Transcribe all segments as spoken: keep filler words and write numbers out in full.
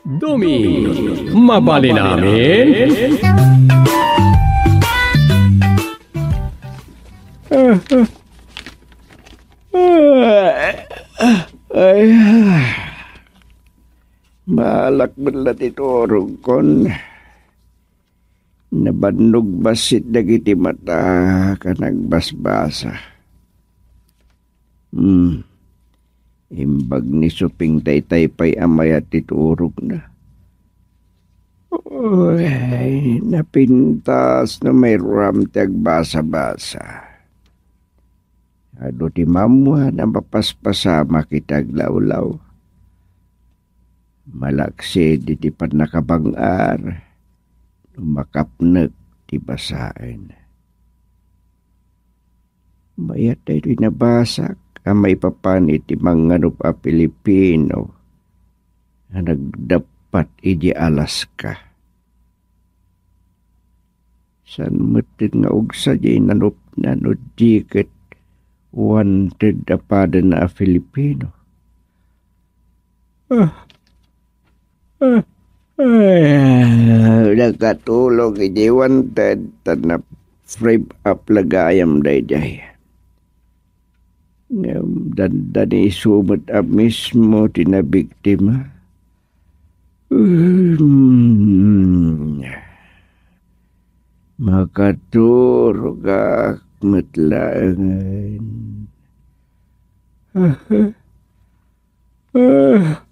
Dumi, mabalin amin? Ay, malak met la ti turogkon. Nabannog bassit dagiti matak a nagbasbasa. Hmm. Imbag ni Suping daytay pay a mayat ti turogna. Uy, napintas no mairuram ti agbasa-basa. Adu ti mammuan a mapaspasamak iti aglawlaw. Malaksid iti pannakabang-ar no makapnek ti basaen. Mayat daytoy nabasak a maipapan iti manganup a Filipino a nagdappat idiay Alaska. Saan metten nga ugsa diay nanupna no di ket wanted a padana a Filipino? Ah. Ah. Ay, nakatulog idiay wanted ta na-frame up la gayam daydiay. Ngem dandani isu met a mismo ti nabiktima. Hmm. Makaturogak met laengen. Ah, ah,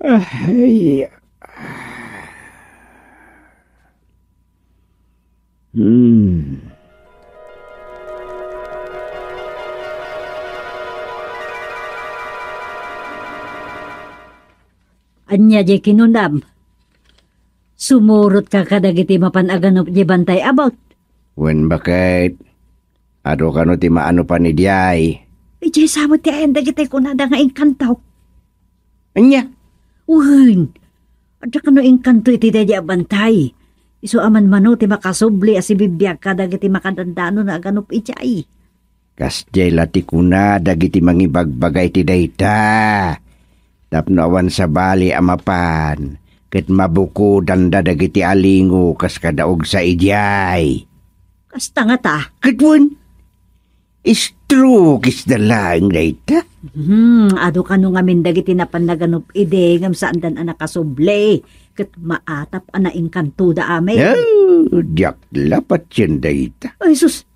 ah, ay. Hmm. Ania diay kinunam? Sumurotka kadagiti mapan a ganup diay bantay a boat? Wen, baket? Adu kano ti maanupan idiay? Idiay sa met ti ayan dagiti kunada nga engkanto. Ania? Wen, adda kano engkanto iti daydiay a bantay. Isu a manmano ti makasubli a sibibiag kadagiti makadandanon a ganup idiay. Kasdiay la ti kuna dagiti mangibagbaga iti dayta. Tapno awan sabali a mapan, ket mabukodanda dagiti alingo kas kadaog sa idiay. Kasta ngata? Ket wen, istrukisda laeng dayta. Hmm, adu kano ngamin dagiti napan naganup idi ngem saandan a nakasubli, ket maatap a naengkantoda amin. Oh, diak la patien dayta. Ay, sus,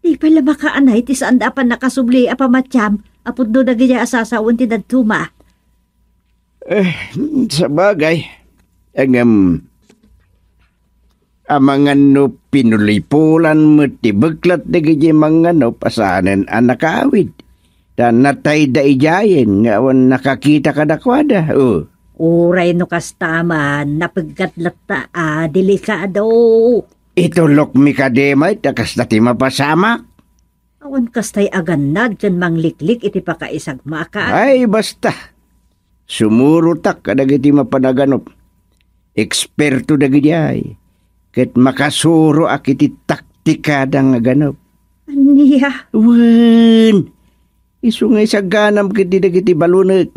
Di pay la makaanay ti saanda a pannakasubli a pamatiam a pudno dagidiay a sasawen ti dadduma. Eh, sabagay. Ngem, amangan no pinulipulan met ti beklat dagidiay manganup a saanen a nakaawid. Ta natayda idiayen nga awan nakakita kadakuada. Oh. Uray no kasta man, napeggat latta a delikado. Itulokmi kadi met a kasta ti mapasamak? Awan kastay a gannad ken mangliklik iti pakaisagmakan. Ay, basta. Sumurotak kadagiti mapan a ganup. Eksperto dagidiay. Ket makasuroak iti taktikada nga ganup. Ania? Wen, isu nga isaganam ketdi dagiti balunek.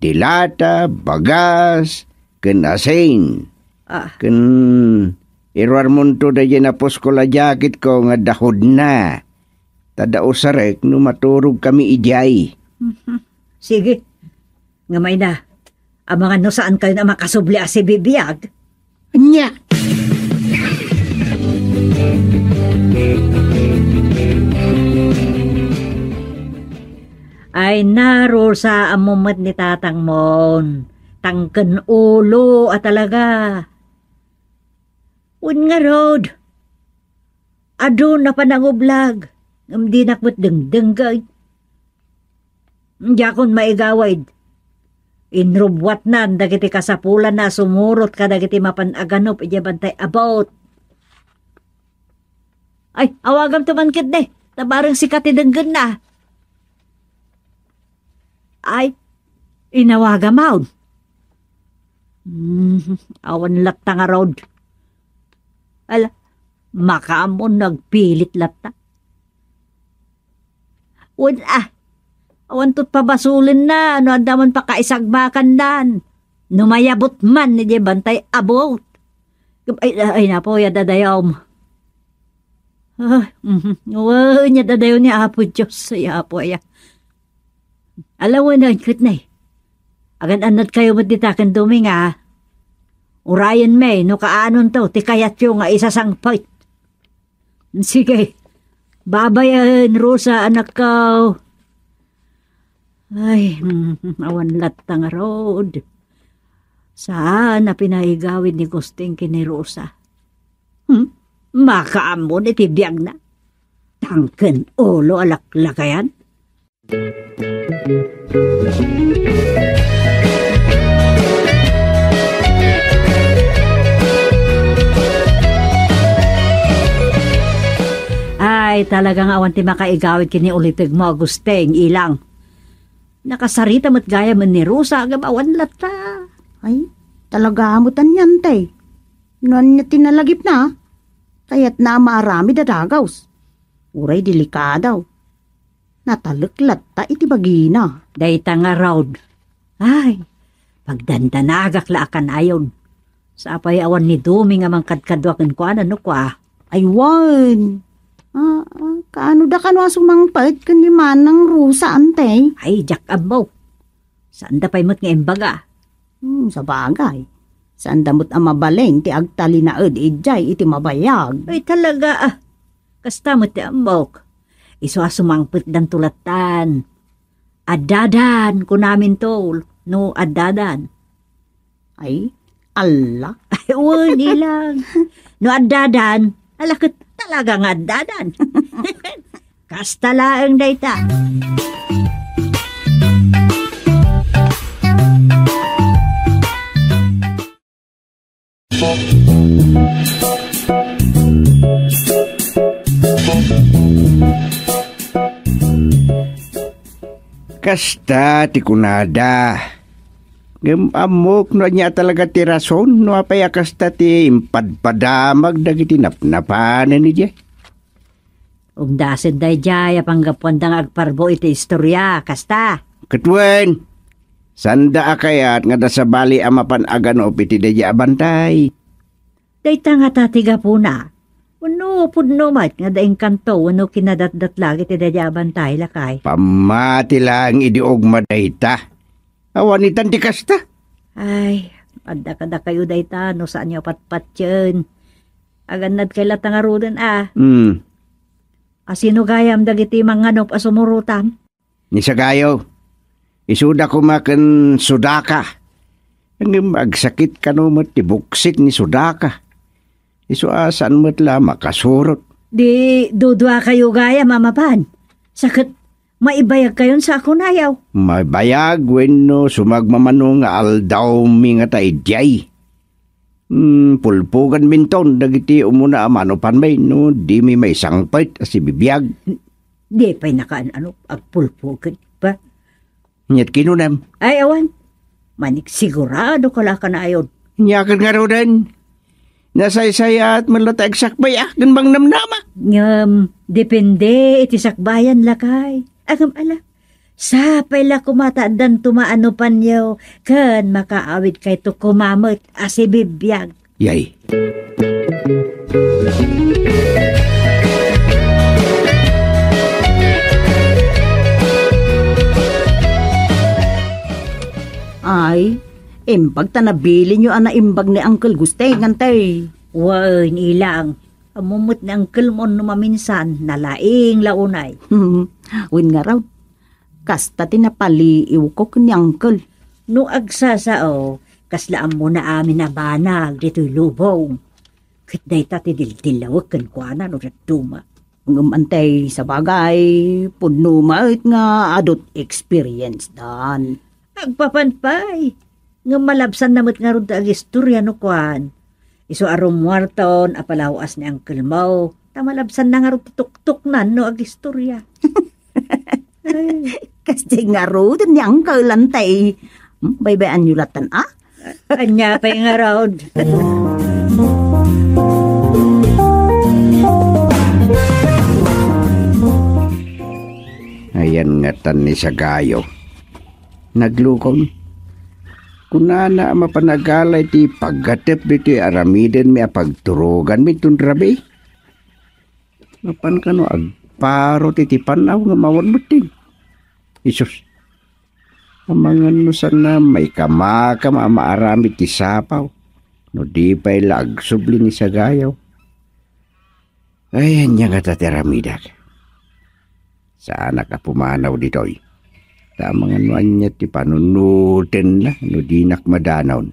Dilata, bagas, ken asin. Ah. Ken iruarmonto daydiay napuskol a jacketko nga adda hoodna. Ta adda usarek no maturogkami idiay. Mhm. Sige. Ngem ay na, amangan no saankayon a makasubli a sibibiag. Ania? Ay na, Rosa, ammo met ni tatangmon. Tangken ulo a talaga. Wen ngarud, adu a panangublag, ngem dinak met dengdengngeg. Diakon maigawid. Inrubbuatnan dagiti kasapulanna a sumurot kadagiti mapan a ganup idiay bantay a boat. Ay, awagamto man ketdi, ta bareng sika ti denggenna. Ay, inawagam. Hmm, awan latta ngarud. Ala, makaammo no agpilit latta. Wen, ah, awan tot pabasolenna no adda man pakaisagmakandan. No mayabut man ni Bantay a buot. Ay, ay, ay, napo, ya dadayom. Ah, mhm. Wen, ya dadayo ni Apo Dios, ay Apo, aya. Alawen, ay, ket nay. Agan-annad kayo met dita ken Dominga. Urayen may, no kaanonto, ti kayatyo nga isasangpet. Sige. Babayen, Rosa, anakko. Ay, mm, awan latta ngarud. Saan a pinaigawid ni Gusting ken ni Rosa? Hmm? Makaammo ni ti biagna. Tangken ulo a laklakayan. Ay, talaga nga awan ti makaigawid ken ni ulitegmo, Agustin, ilang. Nakasarita met gayam ni Rosa, agam awan latta. Ay, talaga met anian, te. No ania ti nalagipna? Kayatna a maaramid a dagaws. Uray delikado. Natalek latta iti bagina. Dayta ngarud. Ay, pagdandanagak la a kanayon. Sapay awan ni Dumi nga mangkadkadua kenkuana no kua. Ay, wen. Ah, ah, kaano da kano a sumangpet ken ni Manang Rosa, ante? Ay, diak ammo. Saanda pay met nga imbaga. Hmm, sabagay. Saanda met a mabalin ti agtalinaed idiay iti mabayag. Ay, talaga, ah. Kasta met ti ammok. Isu a sumangpetdanto lattan. Addadan, kunaminto, no addadan. Ay, alla. Ay, wen, ilang. No addadan, ala ket talaga nga addadan. Kasta laeng dayta. Kasta ti kunada. Ngem ammok no ania talaga ti rason no apay a kasta ti impadpadamag dagiti napnapanen idiay. Umdasen daydiay a panggapuanda nga agparbo iti istoria, kasta. Ket wen, saanda a kayat nga da sabali a mapan aganup iti daydiay a bantay. Dayta ngata ti gapuna. Wenno pudno met nga da inkanto wenno kinadatdatlag iti daydiay a bantay, lakay. Pammati laeng idi ugma dayta. Awan itan ti kasta. Ay, adda kadakayo dayta no saanyo a patpatien. Agannad kay latta ngaruden a. Hmm. Asino gayam dagiti manganup a sumurotam? Ni Sagayo, isuda koma ken Sudaka. Ngem agsakit kano met ti buksit ni Sudaka. Isu a saan met la makasurot. Di dudua kayo gayam a mapan. Sa ket maibayag kayon sa kunayaw. Maibayag wenno sumagmamano nga aldawmi ngata idiay. Hmm, pulpoganminton dagiti umuna a manupanmi no dimi maisangpet a sibibiag. Di pay nakaan-ano, agpulpogen pa. Ket kinunam. Ay, awan. Maniksigurado ka la kanayon. Nia ket ngaruden. Nasaysayat met la ta agsakbay a ken mangnamnama. Ngem, depende iti sakbayan, lakay. Agam ala. Sapay la koma ta addanto maanupanyo ken makaawid kayto koma met a sibibiag. Yay. Ay, imbag ta nabilinyo a naimbag ni Uncle Gusteng, antay. Wen, ilang. Ammom met ni Uncle mo no maminsan, nalaing la unay. Wen ngarud, kasta ti napaliiwko ken ni Uncle. No agsasao, kasla ammona amin a banag ditoy lubong. Ket dayta ti dildillawek kenkuana no dadduma. Ngem antay sabagay, pudno met nga adut experience dan. Agpapan pay. Ngem malabsanna met ngarud ti agistorya no kuan. Isu a rumuarton a palawas ni Uncle Mo, ta malabsanna ngarud ti tuktuknan no agistorya. Ay. Kasdi ngaruden ni Uncle, antay. Hmm, baybay-anyo latan, a? Ania pay ngarud? Ayan ngatan ni Sagayo. Naglukon. Kunana a mapan agala iti paggatep ditoy aramidenmi a pagturoganmi inton rabii. Mapan kano agparot iti pan-aw nga mawan metten. Hesus, amangan no saan a maikamakam a maaramid ti sapaw no di pay la agsubli ni Sagayaw. Ay, ania ngata ti aramidek? Saanak a pumanaw ditoy. Ta amangan no ania ti panunotenna no dinak madanon.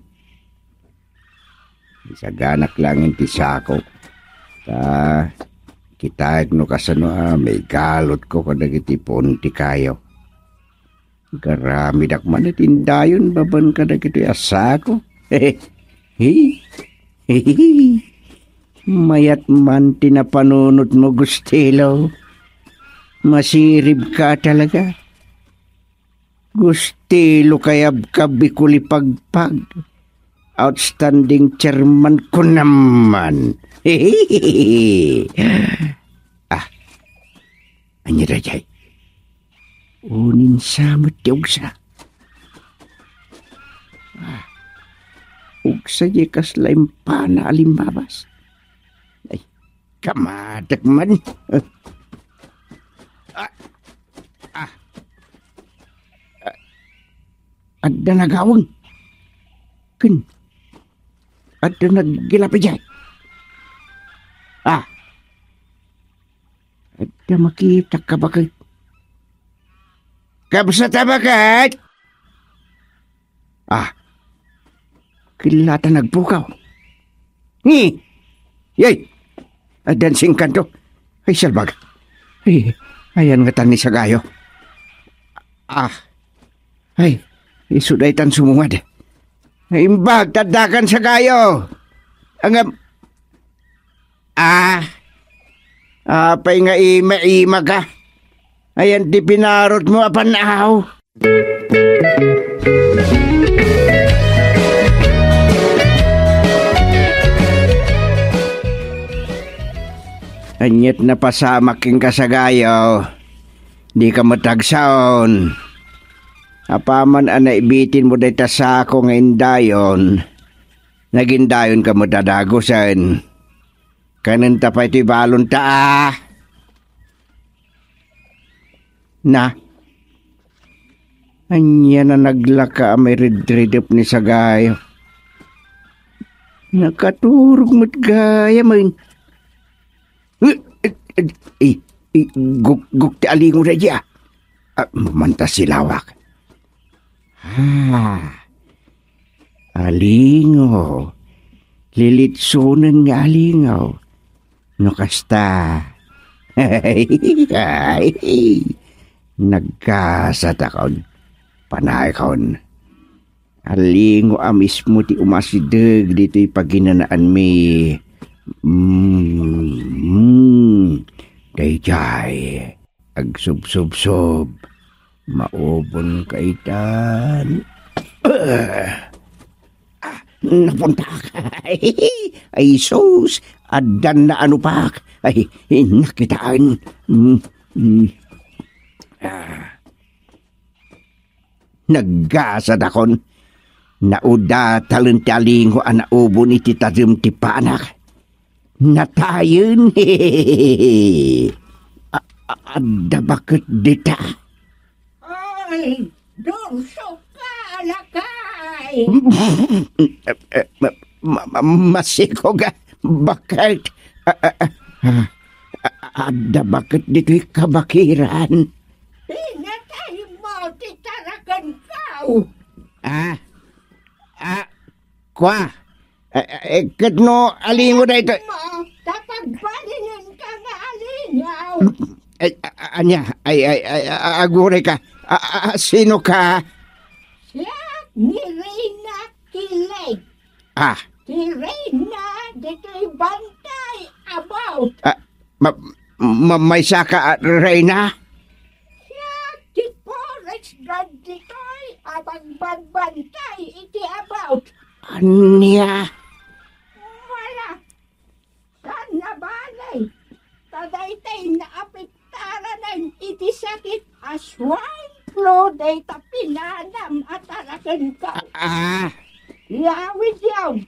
Isaganak laeng ti sako. Ta kitaek no kasano a maigalotko kadagiti puon ti kayo. Garamidak man iti indayon babaen kadagitoy a sako. Hi. Mayat man ti napanunotmo, Gustilo. Masiribka talaga. Gustilo, kayabkab, ikulipagpag. Outstanding chairman ko naman. Ah, ania daydiay? Uninsa met ti ugsa? Ah, ugsa diay kasla impana a limmabas. Ay, kamatek man. Ah, ah, ah, adda nagaweng. Ken adda naggilapi diay. Ah, adda makitak, kabaket. Kabsat a baket! Ah, killata nagpukaw. Ni! Yay! Addan singkanto. Ay, salbag. Ay, ayan ngatan ni Sagayo. Ah, ay, isu daytan sumungad. Ay, imbag, taddakan, Sagayo. Angam, Ah, apay nga ima-ima ka? Ayan ti pinarotmo a pan-aw. Aniat napasamak kenka, Sagayo. Dika met agsaon. Apaman a naibitinmo dayta sako nga indayon, nagindayonka met a dagusen. Kanenta pay ti balonta, a? Na? Ania a naglaka a mairidridep ni Sagayo? Nakaturog met gayamen. Eh, eh, eh, eh, guk-, guk ti alingo daydiay, a. Ah, manta silawak. Ah, alingo. Lilitsonen nga alingo. No kasta. Ay, nagkasatakon. Panaykon. Alingo a mismo ti umasideg ditoy paginanaanmi. Mm, mm. Daydiay. Agsubsubsob. Maubon kaitan. Ah, napuntak. Ay, sus, addan naanupak. Ay, nakitaen. Mm, mm. Ah. Naggasadakon. Naudatalen ti alingo a naubon iti tadem ti panak. Natayen. A-, a-, adda baket dita. Ay, durso ka, lakay. Ma-, ma-, ma-, masikog, baket. A-, a-, a-, a-, adda baket ditoy kabakiran. Pinatay mo ti tarakenko. Ah, ah, kua. Eh, eh, ket no alingo daytoy. Ma, ta pagbalinenka nga alingaw. Ay, a-, a-, ania? Ay, ay, ay, a-, a-, aguray ka. A-, a-, a-, sino ka? Siak ni Reyna Kileg. Ah. Ti Reyna ditoy Bantay About. Ah, ma-, ma-, maysa ka, ah, Reyna? Siak ti forest guard ditoy a pagbagbantay iti About. Ania? Wala. Saan a bale. Ta daytay naapektaranen iti sakit a swine flu dayta pinanam a tarakenko. Ah, Agawidyo,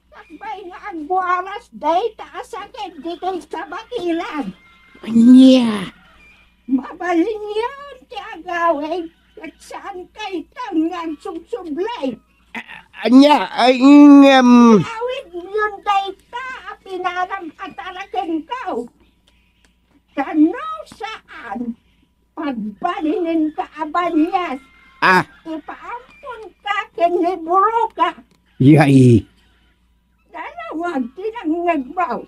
sakbay nga agwaras dayta a sakit ditoy kabakilan. Ania? Mabalinyo ti agawid, ket saan kayton nga agsubsublay. A-, ania? Ay, ngem. Awidyon dayta a pinanam a tarakenko. Ta no saan, pagbalinenka a banias. Ah. Ipaamponka ken ni Buroka. Yay. Nalawag ti nangngegmo.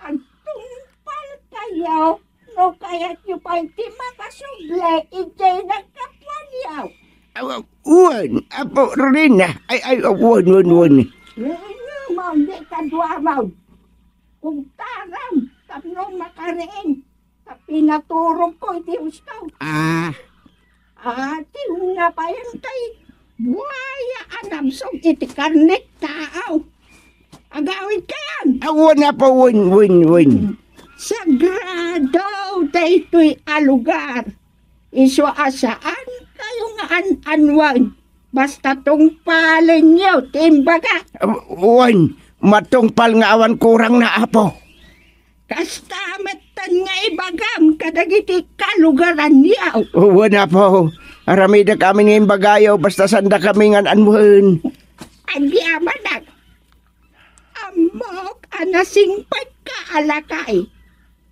Agtungpalkayo no kayatyo pay ti makasubli idiay nagkapuanyo. Aw, aw, wen, Apo Rina. Ay, ay, aw, wen, wen, wen. Wen, mangdi kaduamon. Kugtaram tapno makariing ta pinaturogko iti husto. Ah. Ati, napayan kay buaya a namsog iti karnek tao. Agawid kayan. Awan, Apo, wen, wen, wen. Sagrado daytoy a lugar. Isu a saan kayo nga an-anwan. Basta tungpalenyo ti imbaga. Ah, wen, matungpal nga awan kurangna, Apo. Kasta metten nga ibagam kadagiti kalugaranyo. Wen, Apo. Aramidek amin nga imbagayo, basta sanda kami nga an-anwen. Agyamanak. Ammok a nasingpetka a lakay.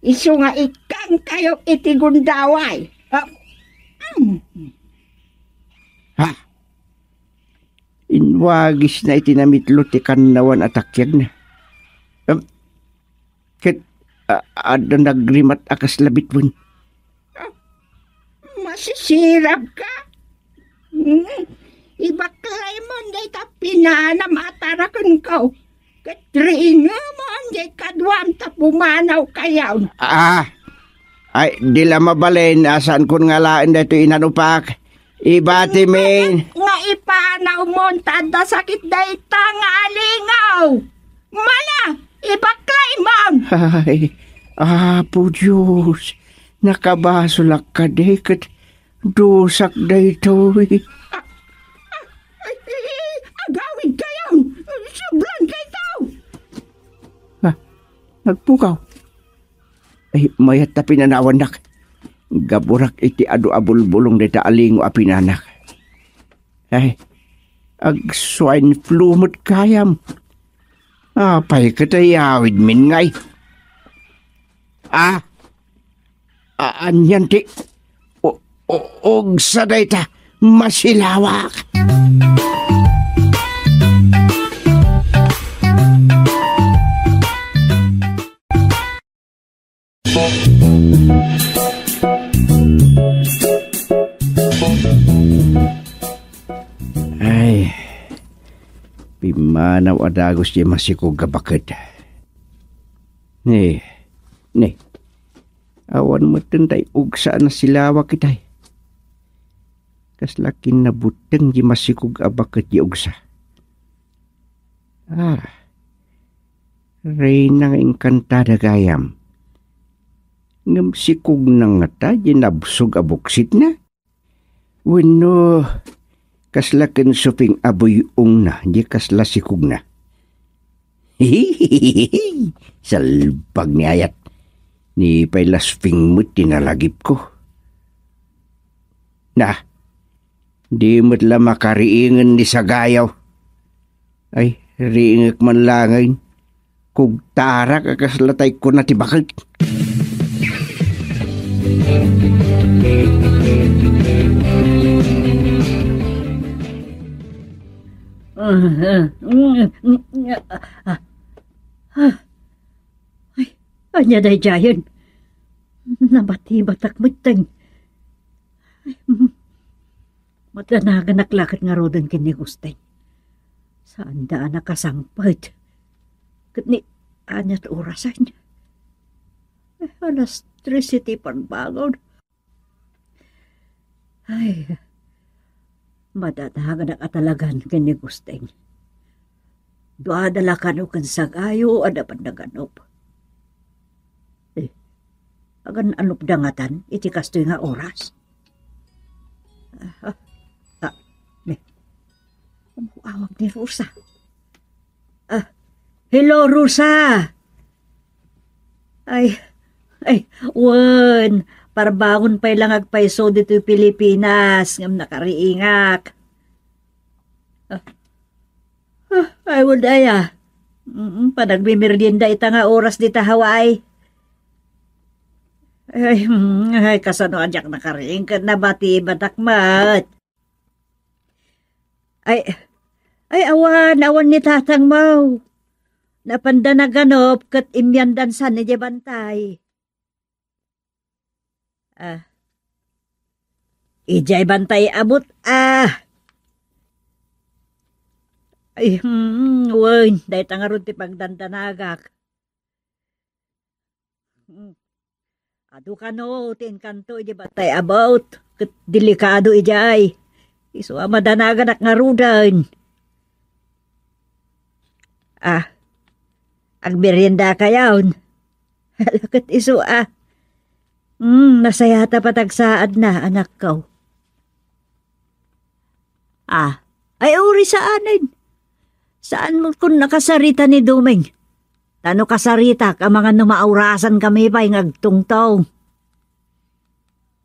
Isu nga ikkangkayo iti gundaway. Ah, mm. Ha? Inwagisna iti namitlo ti kannawan a takiagna. Em, ket, a-, adda nagrimat a kasla bituen. Ah, masisirabka? Mm, ibaklaymon dayta pinanam a tarakenko. Ket riingemon diay kaduam ta pumanawkayon. Ah, ay, di la mabalin a saankon nga alaen daytoy inanupak. Ibatimi. Nga ipanawmon ta adda sakit dayta nga alingaw. Mala, ibaklaymon. Ay, Apo Dios, nakabasolak kadi ket dusak daytoy. Ah, ah, ay, ay, agawidkayon. Sobran kayto. Ah, nagpukaw. Ay, mayat ta pinanawannak. Gaburak iti adu a bulbulong dayta a lingo a pinanak. Ay, ag-swine flu met gayam. Apay ket ay awidmin ngay? Ah, a-, anian ti u-, u-, ugsa dayta, masilawak. Ay, pimmanaw a dagus diay masikog a baket. Ni, ni, awan metten tay ugsa a nasilawak itay. Kasla kinnabutteng diay masikog a baket diay ugsa. Ah, reyna nga engkantada gayam. Ngem sikogna ngata diay nabsog a buksitna? Wenno, kasla ken suping a buy-ongna diay kasla sikogna? Salbag ni ayat. Ni pay la suping met ti nalagipko. Na, di met la makariingen ni sagayaw. Ay, riingek man laengen. Kugtarak a kasla tay kuna ti baket. Ay, ania daydiayen? Nabatibatak metten. Ay, mm. Madanaganak la ket ngaruden ken ni Agustin. Saanda a nakasangpet. Ket ni, ania ti orasen? Eh, alas tres iti pagbangon. Ay, madanaganak a talagan ken ni Agustin. Duada la kano ken sagayaw a napan naganup. Eh, agan-anupda ngatan iti kastoy nga oras? Ah, ah, ah, ne. Umawag ni Rosa. Hello, Rosa! Ay, ay, wen, parbangon pay lang agpayso ditoy Pilipinas, ngem nakariingak. Ah, ah, ay, wen, ay, ah. Mm, panagmimerienda ita nga oras dita Hawaii. Ay, mm, ay, kasano a diak nakariing ket nabatibatak met. Ay, ay, awan, awan ni tatangmo. Napanda naganup ket immiandan san idiay bantay. Ah. Idiay bantay abut, ah. Ay, hmm, wen, dayta ngarud ti pagdandanagak. Hmm. Adu kano ti inkanto idi bantay abut, ket delikado idiay. Isu a madanaganak ngaruden. Ah, agmerienda kayon. Hala ket isu a. Hmm, nasayata patagsaadna, anakko. Ah, ay, uri saanen. Saan mo kun nakasarita ni Doming? Ta no kasaritak, amangan no maurasan kami pay nga agtungtong.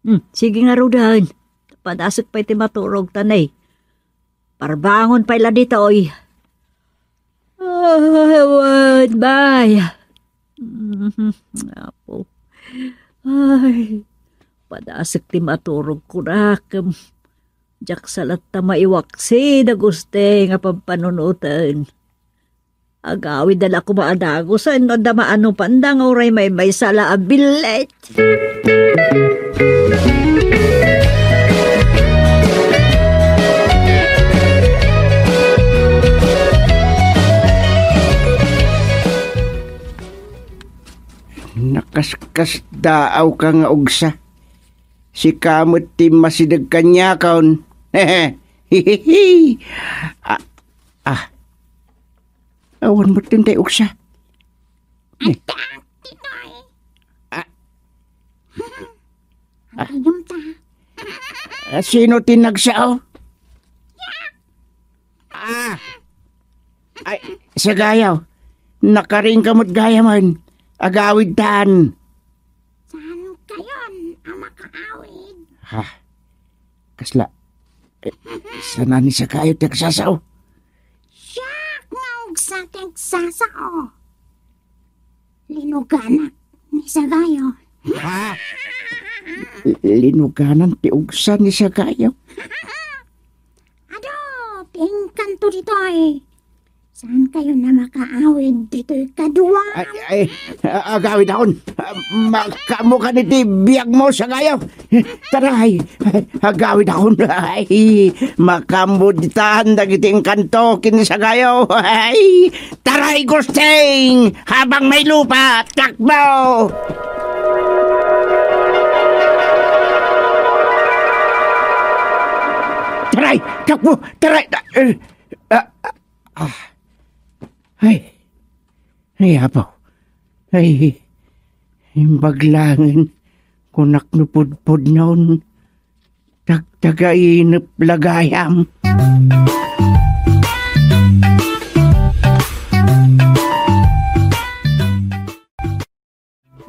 Hmm, sige ngaruden. Padasek pay ti maturog ta ne. Parbangon pay la ditoy. Ay, wen, bay. Mhm, Apo. Ay, padasek ti maturog kunak. Diak sa latta maiwaksi, daguste nga pampanunoten. Agawidda la koma a dagus, no adda maanupanda nga uray maymaysa la a billet. Nakaskasdaawka nga ugsa. Sika met ti masideg kaniakon. Ah, ah. Awan met dayta ugsa. Adda, Titoy. Ah. Ah. Agayam ta. Ah, sino ti nagsao? Ah. Ay, sagayaw. Nakaring ka met gayamen. Agawidtan. Saan kayon a makaawid? Ha? Kasla? Eh, sana ni sagayaw ti agsasao? Siak nga ugsa ti agsasao. Linuganak ni sagayaw. Ha? Linuganan ti ugsa ni sagayaw? Adu, ti inkanto ditoy. Saan kayon a makaawid ditoy kadua? Ay, ay, a-, agawidakon. A, makaammokan iti biagmo, sagayaw. Taray, agawidakon. Ay, makaammo ditan dagiti inkanto ken ni sagayaw. Ay, taray, Gusting, habang may lupa, takbo! Taray, takbo, taray. Eh, ah, ah. Ay. Ay, Apo. Ay, imbag laengen, kunak no pudpudnon, tagtagainep la gayam.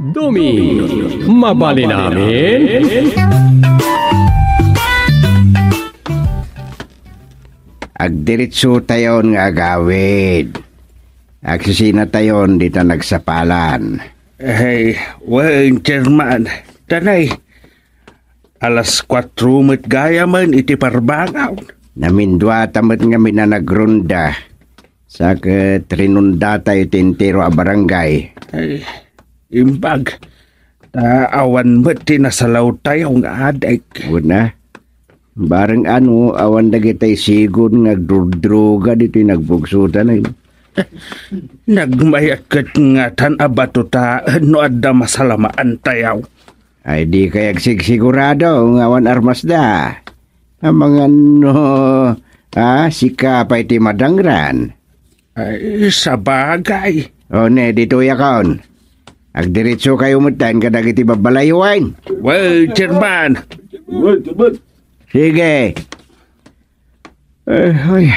Dumi, mabalin amin. Agdiretsotayon nga agawid. Agsisinatayon dita nagsapalan. Ay, wen, Chairman. Tanay, alas kuatro met gayamen iti parbangon. Naminduata met ngamin a nagronda. Sa ket rinondatayo ti entero a barangay. Ay, imbag. Ta awan met ti nasalawtayo nga adik. Una, bareng ano, awan dagitay sigon nga agdrudruga ditoy nagbugsotan, ay. Nagmayat ket ngatan a bato ta no adda masalamaantayo. Ay, di kay agsigsigurado nga awan armasda. Amangan no, ah, sika pay ti madangran. Ay, sabagay. O, ne, ditoyakon. Agdiretsokayo metten kadagiti babbalayuen. Well, Chairman. Well, Chairman. Sige. Eh, ay.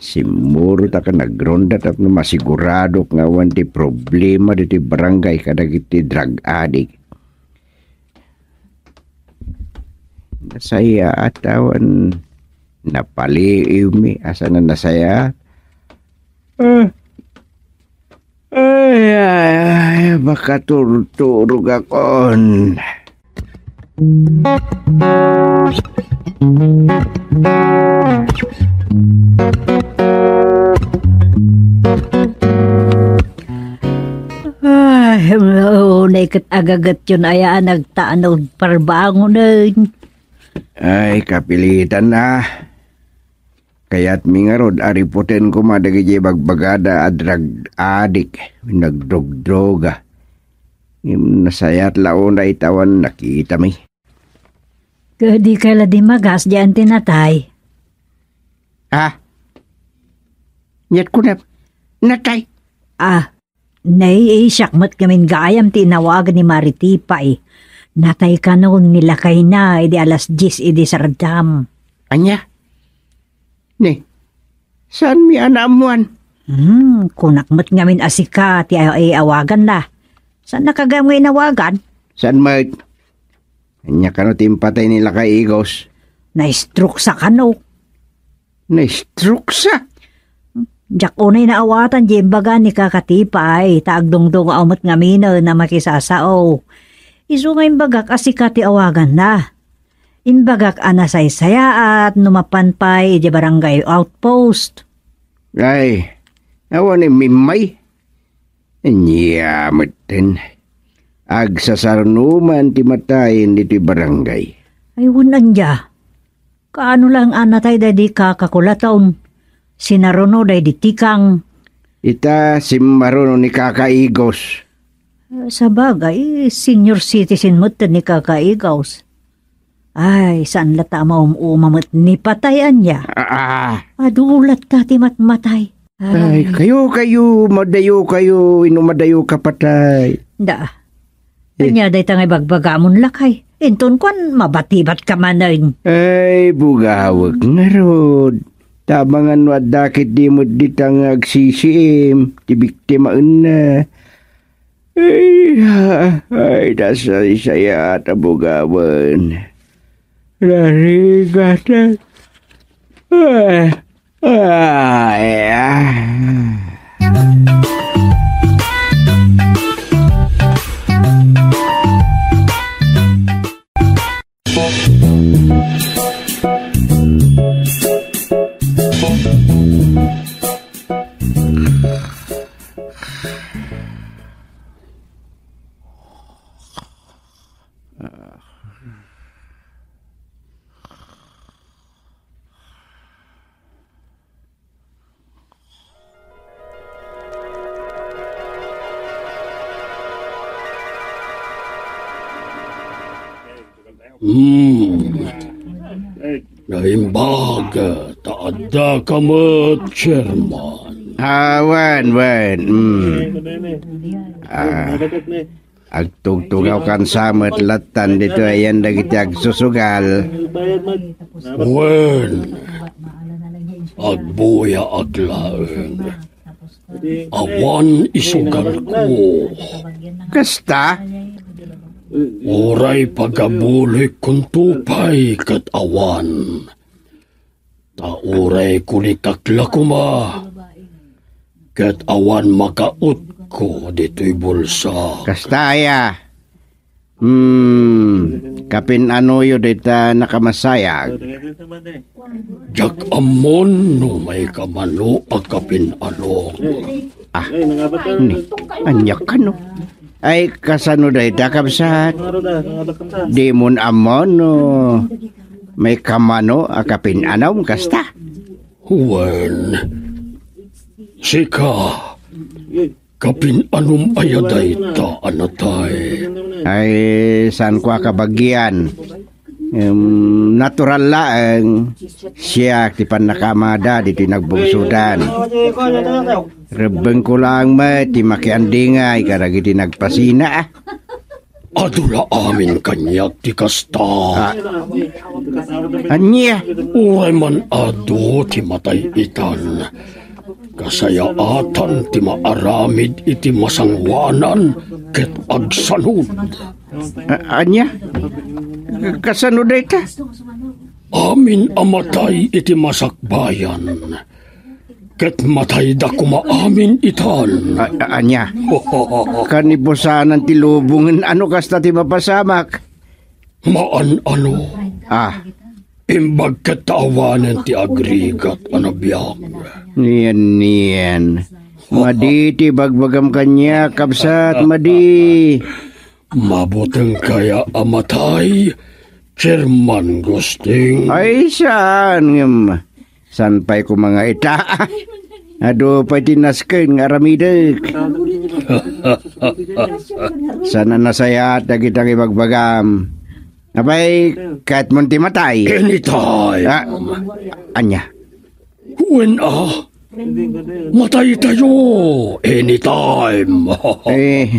Simmurot a nagronda tapno masiguradok nga awan ti problema ditoy barangay kadagiti drug addict. Nasayaat awan napaliiwmi, asa na nasayaat? Ah. Ay, ay, ay, makaturturogakon. Ay, unay ket agagetyon aya a nagtanod parbangonen. Ay, kapilitan na. Kayatmi ngarud a riputen koma dagiti bagbagada a drug addict, nagdrugdruga. Ngem nasayaat la unay ta awan nakitami. Ket dikay la dimmagas diay ti natay? Ah? Ket kunam, natay? Ah, nay, siak met ngamin gayam ti inawagan ni Mari Tipay. Natay kano ni lakayna idi alas dies idi sardam. Ania? Ni, saanmi a naammuan? Hmm, kunak met ngamin a sika ti a-, awaganna. Saannaka gayam nga inawagan? Saan met? Ania kano ti impatay ni Lakay Igos? Na-stroke sa kano. Na-stroke sa? Diak unay naawatan ti imbaga ni Kaka Tipay, ta agdungdungaw met ngaminen a makisasao. Isu nga imbagak a sika ti awaganna. Imbagak a nasaysayaat no mapan pay idiay barangay outpost. Ay, awan immimmay. Ania metten. Agsasarnoman ti matayen ditoy barangay. Ay, wen, ania? Kaano laeng a natay daydi kakakulaton? Sinaruno daydi tikang. Ita, simmaruno ni Kaka Igos. Sabagay, senior citizen metten ni Kaka Igos. Ay, saan latta a maum-uma met ni patay, ania? Ah, ah. Adu latta ti matmatay. Ay, kayo, kayo, madayo kayo, inumadayo ka patay. Da. Eh. Ania dayta nga ibagbagamon, lakay? Inton kuan, mabatibat ka manen. Ay, bugawek ngarud. Tabangan no adda ket di met dita nga agsisiim, ti biktimaenna. Ay, ah, ay, nasaysayaat a bugawen. Narigat. Ay, ay, ah. Hmm. Naimbag, ta adda ka met, Chairman. Ah, wen, wen. Hmm. Ah. Agtugtugaw kan sa met lattan ditoy ayan dagiti agsusugal. Wen, agbuyaak laeng. Awan isugalko. Kasta? Uray pagabulikkonto pay ket awan. Ta uray kulikak la koma, ket awan makautko ditoy bulsa. Kasta aya? Hmm, kapin-anoyo dayta nakamasayag? Diak ammon no maikamano a kapin-ano. Ah, ni, ania kano? Ay, kasano dayta, kabsat? Dimon ammon no maikamano a kapin-anom kasta? Wen, sika, kapin-anom aya dayta a natay? Ay, saanko a kabagian. Em, natural laeng, siak ti pannakaamada ditoy nagbungsodan. Rebbengko laeng met ti makiandingay kadagiti nagpasina, ah. Adu la amin kaniak ti kasta. Ah. Ania? Uray man adu ti matay itan, kasayaatan ti maaramid iti masangoanan ket agsanud. A-, ania? Kasano dayta? Amin a matay iti masakbayan, ket matayda koma amin itan. A-, a-, ania? Kanibusanan ti lubongen a no kasta ti mapasamak. Maan-ano. Ah. Imbag ket ta awanen ti agrigat a nabiag. Nien, nien. Madi ti bagbagam kaniak, kabsat, madi. Mabuteng kaya a matay, Chairman Gusting? Ay, saan ngem? Saan pay koma nga ita? Adu pay ti nasken nga aramidek. Saan a nasayaat dagita nga ibagbagam. Apay, kayatmon ti matay? Anytime. Ah, ania? Wen a, mataytayo anytime. Eh,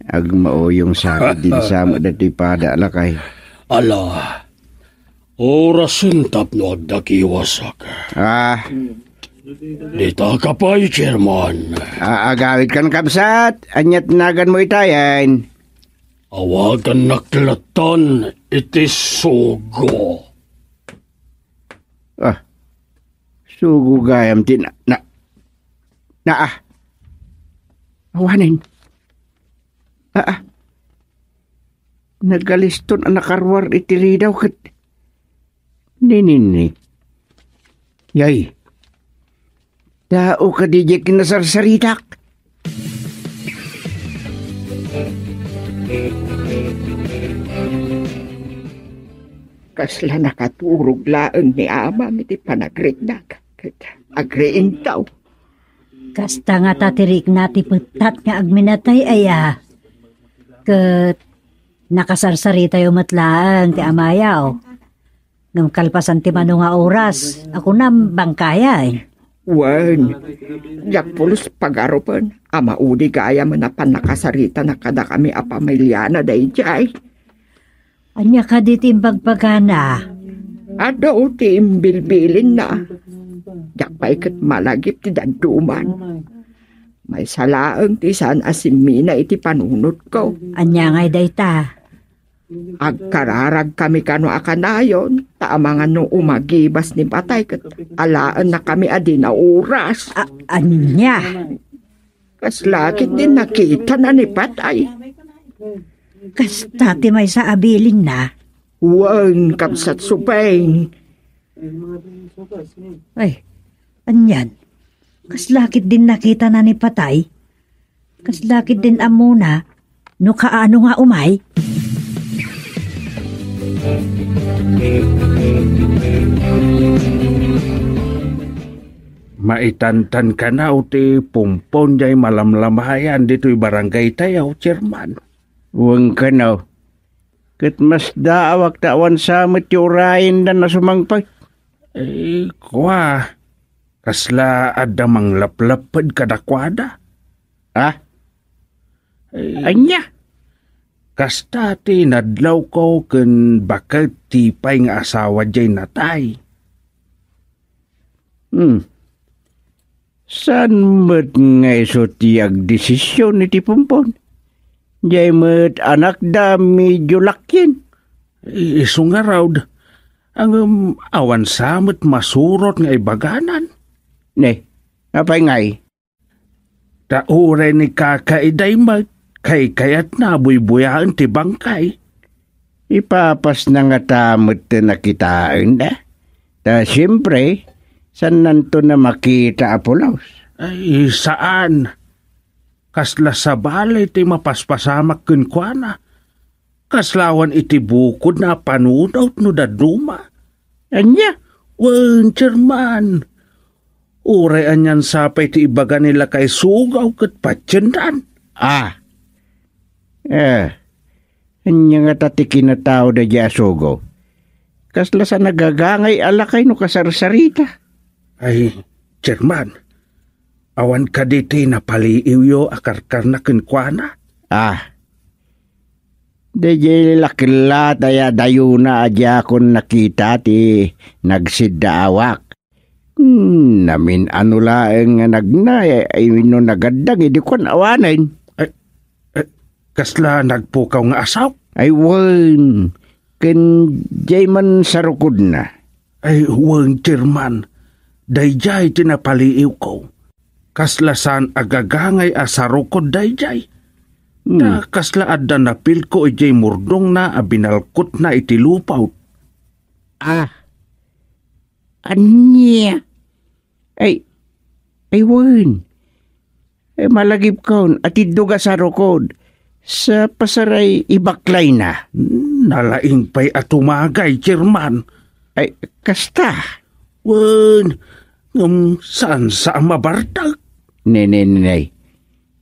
agmauyong sa dinsa met datoy pada, lakay. Ala, orasen tapno agdakiwasak. Ah. Dita ka pay, Chairman. Ah, agawidkan, kabsat. Ania ti naganmo itayen? Awagannak lattan iti sugo. Ah, sugo gayam ti na, na, na, ah. Awanen. Ah, ah. Nagaliston a nakaruar iti ridaw ket ninini. Yay. Tao kadi diay kinasarsaritak? Kasla nakaturog laeng ni Amam iti panagriknak ket agriintaw. Kasta ngata ti rikna ti pettat nga agminatay aya. Ket nakasarsaritayo met laeng ti amayo. Ngem kalpasan ti mano nga oras, a kunam, bangkayen. Wen, diak pulos pagarupen a maudi gayamen a pannakasarita kadakami a pamiliana daydiay. Ania kadi ti imbagbagana? Adu ti imbilbilinna. Diak pay ket malagip ti dadduma. Maysa laeng ti saan a simmina iti panunotko. Ania ngay dayta? Agkararagkami kano a kanayon, ta amangan no umagibas ni patay ket alaennakami a di nauras. A-, ania? Kasla ket ti nakitana ni patay. Kasta ti maysa a bilinna? Wen, kabsat Supeng. Ay, anian? Kasla ket din nakitana ni patay? Kasla ket din ammona no kaano nga umay? Maitantan kano ti pumpon jay malamlamayan ditoy barangay tayo, Chairman. Wen kano, ket masdaawak ta awan sa met ti urayenda a sumangpet. Eh, kua, kasla adda manglaplapped kadakuada? Ah? Eh, ania? Kasta ti nadlawko ken baket ti pay nga asawa jay natay. Hmm. Saan met nga isu ti agdesision iti pumpon? Jay met anakda medio lakien. I-, isu ngarud, ngem awan sa met masurot nga ibaganan. Ne, apay ngay? Ta uray ni Kaka Iday met, kaykayatna a buybuyaen ti bangkay. Ipapasna ngata met ti nakitaenda? Ta siempre, saannanto a makita a pulos. Ay, saan. Kasla sabali ti mapaspasamak kenkuana. Kasla awan iti bukodna a panunot no dadduma. Ania? Wen, Chairman. Uray anian sa pay ti ibaga ni lakay Sugaw ket patiendan. Ah. Eh, ania ngata ti kinatao daydiay a Sugaw? Kasla sa nagagangay a lakay no kasarsarita. Ay, Chairman, awan kadi ti napaliiwyo a karkarna kenkuana? Ah. Daydiay la kellatay a dayona a diakon nakita ti nagsiddaawak. Hmm, namin-ano laeng nga nagna, ay, no nagaddang, idi kuan awanen. Ay, ay, kasla nagpukaw nga asaw? Ay, wen, ken diay man sarukodna. Ay, wen, Chairman. Daydiay ti napaliiwko. Kasla saan a gagangay a sarukod daydiay. Hmm. Ta kasla adda napilko idiay murdongna a binalkotna iti lupaw. Ah. Ania? Ay, ay, wen. Eh, malagipkon, atiddog a sarukod. Sa pasaray ibaklayna. Nalaing pay a tumagay, Chairman. Ay, kasta. Wen, ngem saan sa a mabartek? Ne, ne, ne, ne.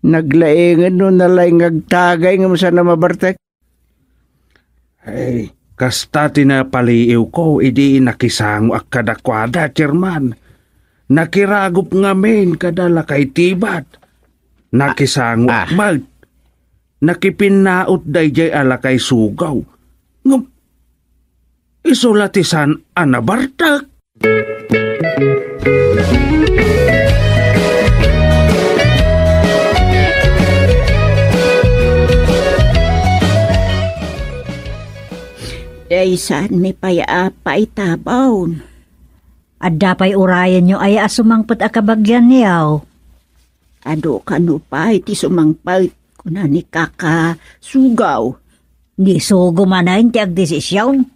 Naglaengen no nalaing nga agtagay ngem saan a mabartek? Ay, kasta ti napaliiwko idi nakisangoak kadakuada, Chairman. Nakiragop ngamin kada lakay tibat. Nakisangoak Ah, ah. met. Nakipinnaot daydiay a lakay sugaw. Ngem, isu la ti saan a nabartek. Ay, saanmi pay a paitabon? Adda pay urayenyo aya a sumangpet a kabagianyo? Adu kano pay ti sumangpet, kuna ni Kaka Sugaw. Ni Sugo manen ti agdesision.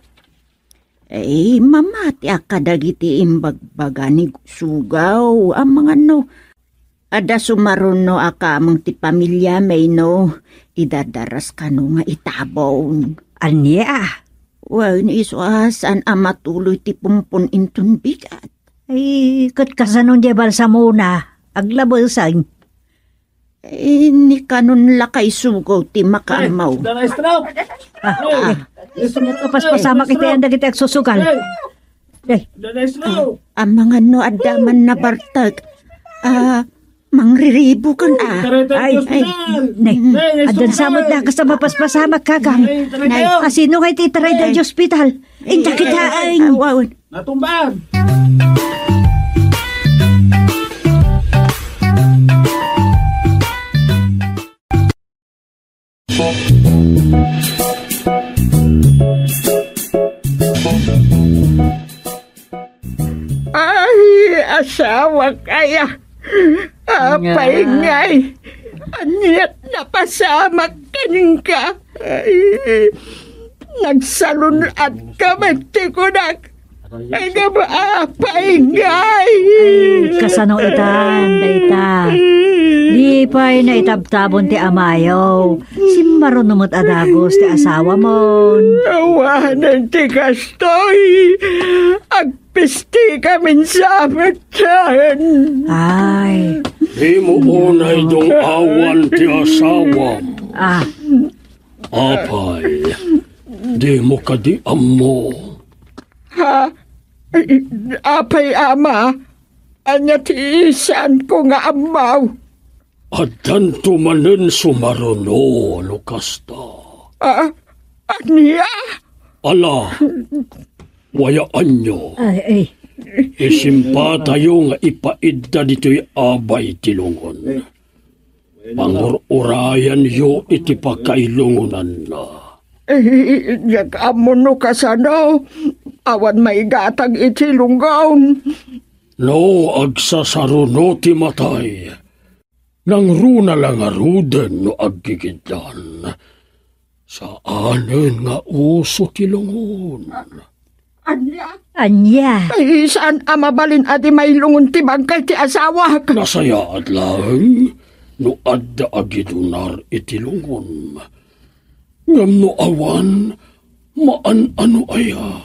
Ay, mamatiak kadagiti imbagbaga ni Sugaw, amangan no adda sumaruno a kameng ti pamiliami no idadaras kano nga itabon. Ania? Wen, isu a saan a matuloy ti pumpon inton bigat. Ay, ket kasano diay balsamona? Aglabesen. Eh, ni kanon lakay sugaw ti makaammo. Dana stroke. Ah, ah. Paspasamak iti yan dagiti agsusugal. Eh, Dana stroke. Amangan no adda man nabartek. Ah, mangriribukan, ah. Ay, ay, ne, addan samot na kasama paspasamak, kakang. Asino nga iti itaray da ospital? Inta kita, ay. Awan. Natumbaan. Ay, asawa kaya. Apay ngay, aniat napasamak kenka. Ay, nagsalun-at ka met ti kunak. Ay, nga ba, apay ngay? Ay, kasano itan, dayta? Di pay naitabtabon ti amayo. Simmaruno met a dagus ti asawamon. Awanen ti kastoy. Agpisti kamin sa amatyan. Ay. Dimo unay dung-awan ti asawam. Ah. Apay, dimo kadi ammo? Ha? Apay, ama, ania ti saanko nga ammo? Addanto manen sumaruno no kasta. Ah, ania? Ala, wayaanyo. Ay, ay. Isimpatayo nga ipaidda ditoy abay ti lungon. Pangur-urayanyo iti pakailungonanna. Eh, diak ammo no kasano. Awan maigatag iti lungon. No agsasaruno ti matay, nangruna la ngaruden no aggigiddan. Saanen nga uso ti lungon. Ania? Ania? Ay, saan a mabalin a di mailungon ti bangkay ti asawak? Nasayaat laeng no adda agidunar iti lungon. Ngem no awan, maan-ano aya?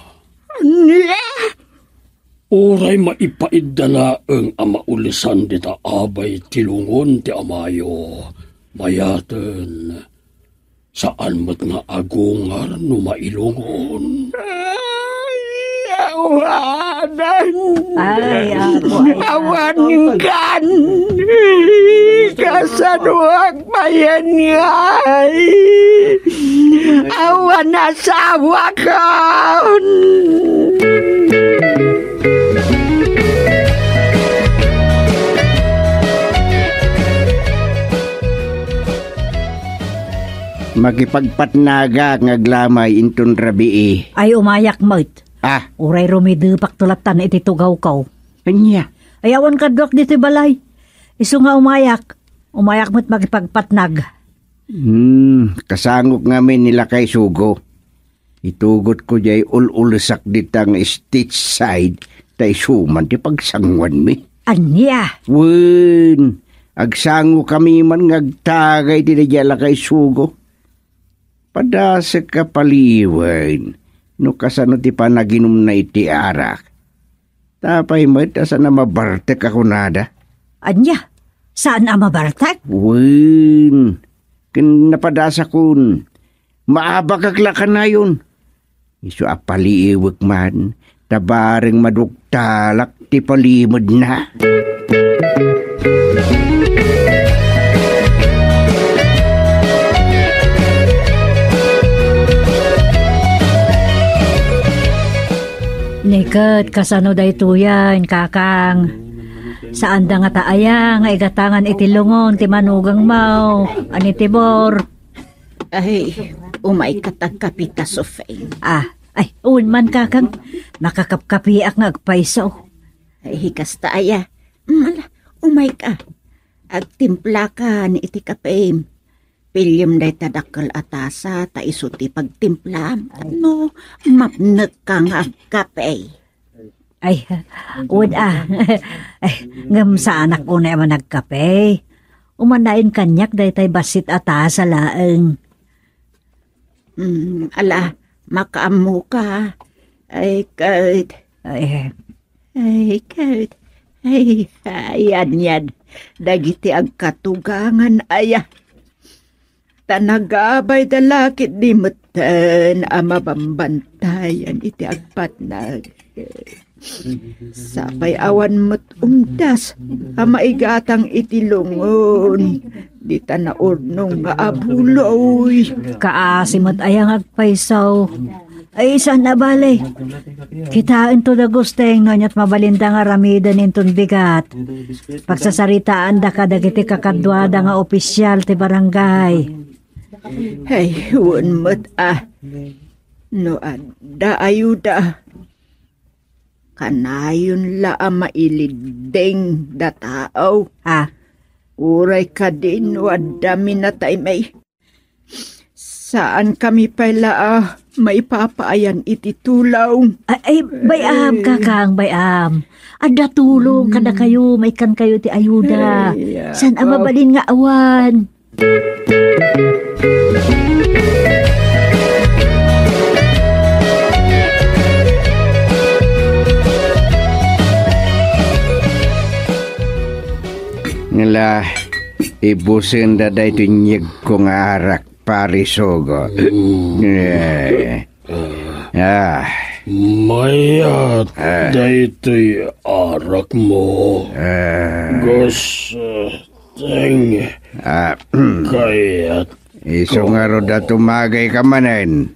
Ania? Uray maipaidda laeng a maulisan dita abay ti lungon ti amayo, mayaten. Saan met nga agungar no mailungon. Ay, awanan! Ay, apo, ay, apo. Awan kan! Kasano agpayan ngay? Awan asawakon! Makipagpatnagak nga aglamay inton rabii. Ay, umayak met. Ah. Uray rumidepak to lattan iti tugawko. Ania? Ay, awan kaduak ditoy balay. Isu nga umayak. Umayak met makipagpatnag. Hmm, kasangok ngamin ni Lakay Sugo. Itugotko jay ul-ulesak dita nga stage side, ta isu man ti pagsanguanmi. Ania? Wen, agsangokami man nga agtagay ti daydiay a Lakay Sugo. Padasek a paliiwen no kasano ti panaginumna iti arak. Tapay met a saan a mabartek a kunada. Ania? Saan a mabartek? Wen, ken napadasakon, maabakak la kanayon. Isu a paliiwek man, ta bareng maduktalak ti palimedna. Ni ket kasano daytoyen, kakang? Saanda ngata aya nga igatangan iti lungon ti manugangmo, a ni Tibor? Ay, umayka ta agkapita, Sofeng. Ah, ay, wen man, kakang. Makakapkapiak nga agpayso. Ay, kasta aya. Mm, ala, umayka. Agtimplakan iti kapem. Piliem dayta dakkel a tasa, ta isu ti pagtimplam. No, mapnekka nga agkape. Ay, wen a. Ay, ngem saanak unay a managkape. Umanayon kaniak daytay bassit a tasa laeng. Mm, ala, makaammoka. Ay, ket. Ay. Ay, ket. Ay, ay, anian. Dagiti agkatugangan aya. Ta nagabay da la ketdi metten a mabambantayan iti agpatnag. Sapay awan met umdas a maigatang iti lungon dita naurnong nga abuloy. Kaasi met aya nga agpayso. Ay, saan a bale? Kitaento da Gusteng no aniat mabalinda nga aramiden inton bigat. Pagsasaritaanda kadagiti kakaduada nga opisial ti barangay. Ay, wen met a. No adda ayuda, kanayon la a mailidding da tao. Ha? Uray kadi no adda minatay may. Saankami pay la a maipapaayan iti tulong. Ay, ay, bay-am, kakang, bay-am. Adda tulong kadakayo, maikkankayo ti ayuda. Ay, saan a mabalin nga awan? Ngala, ibusenda daytoy inyegko nga arak, Pari Sugo. Mm. Eh. Ah. Mayat Ah. daytoy arakmo. Ah. Gusteng Ah. kayat Isu ko. Ngarud a tumagayka manen.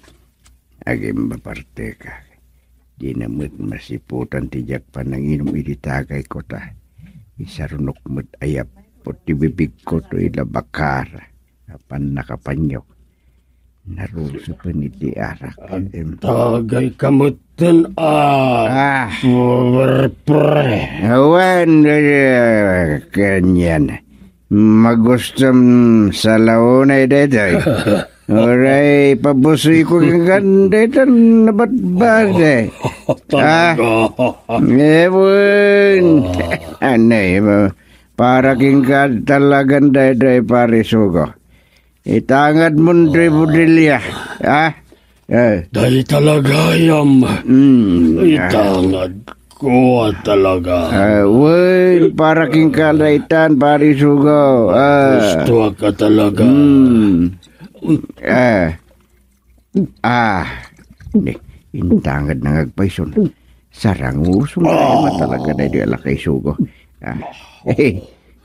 Agimbabartekak. Dina met masiputan ti diak pananginum iti tagayko ta isarunok met a yappo ti bibigko toy labakara a pannakapanyok. Narusupen iti arak. Em. Agtagayka metten a Ah. pre, pre. Awan, eh, kanyan. Magustom salaunay daytoy. Uray, pabusoyko kenka dayta nabatbat, eh. Talaga? Ah, ewan. Ah. Anay, ma-, para kenka talagan daytoy, Pari Sugo. Itangad mon toy bodelya, ah? Eh. Dayta la gayam. Mm. Itangad ko a talaga. Ah, wen, para kenka daytan, Pari Sugo. Ah. Gustoak a talaga. Mm. Ah. Ah. Ni, intangad na nga agpayson. Sarang usong na talaga na di alakay sugo. Ah.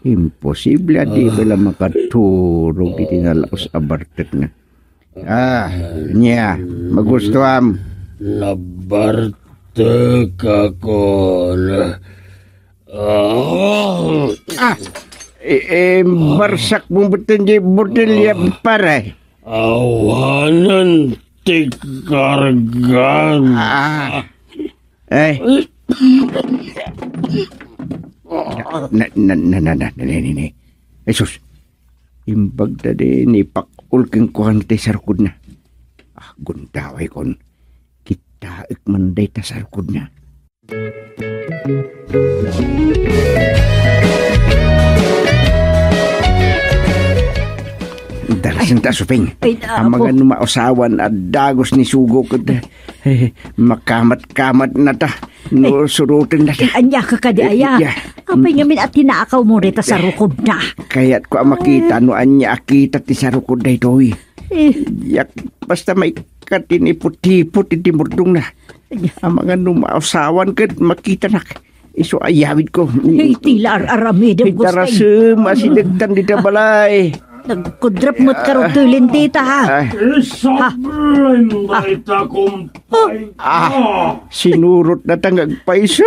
Imposible a di bala makaturog iti nalaus a bartekna. Ah, ania, magustuam? Nabartekakon. Ah! Ah! Eh, eh, barsak mo betten di bordelya, pare. Awanen ti kargan. Ah. Eh. Na, na, na, na, na, na, na, na. Jesus. Imbag da di ni pakul kenkuan ti sarukodna. Ah, gundaway kon. Kitaek man dayta sarukodna. Darasen ta, Suping. Ay, apo. Amangan no mausawan a dagus ni Sugo ket, eh, makamat-kamat na ta. No, suruten na ta. Eh, ania ka kadi, aya? Eh, ya. Apay ngamin a tinakaw mo dita sarukodna? Kayat ko a makita no ania a kita ti sarukod daytoy. Eh. Yak, basta maikkat ti nipot-ipot iti murdongna. Amangan no mausawan ket makitanak. Isu a yawid ko. Ay, ti la ar-aramidem, Gustay. Darasem a sidegtan dita balay. Nagkudrap met karugtoy lintita, ha? Ay. Isublim dayta, kumpay. Ah, sinurot na ta nga agpayso.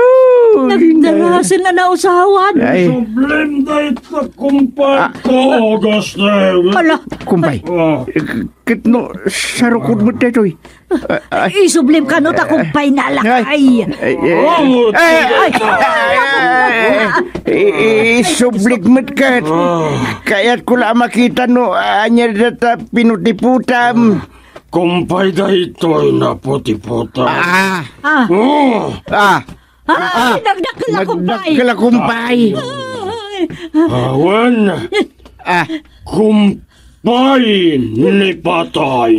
Nagdarasen a nausawan. Ay. Isublim dayta, kumpay. Ah. Ko, Gustay. Hala. Kumpay. Ah. Ket no, sarukod met daytoy. Ay, ay. Isublim kano ta kumpay nalak. Ay. Ay. Ay, ay, ay. Ay. I-, i-, isublik met ket. Ah. Kayat ko la makita no ania data pinutiputam. Kumpay daytoy naputiputam. Ah. Ah. Oh. Ah. Ay, ah, nagdakkel a kumpay. Nagdakkel a kumpay. Ay. Awan. Ah. Kumpay ni patay.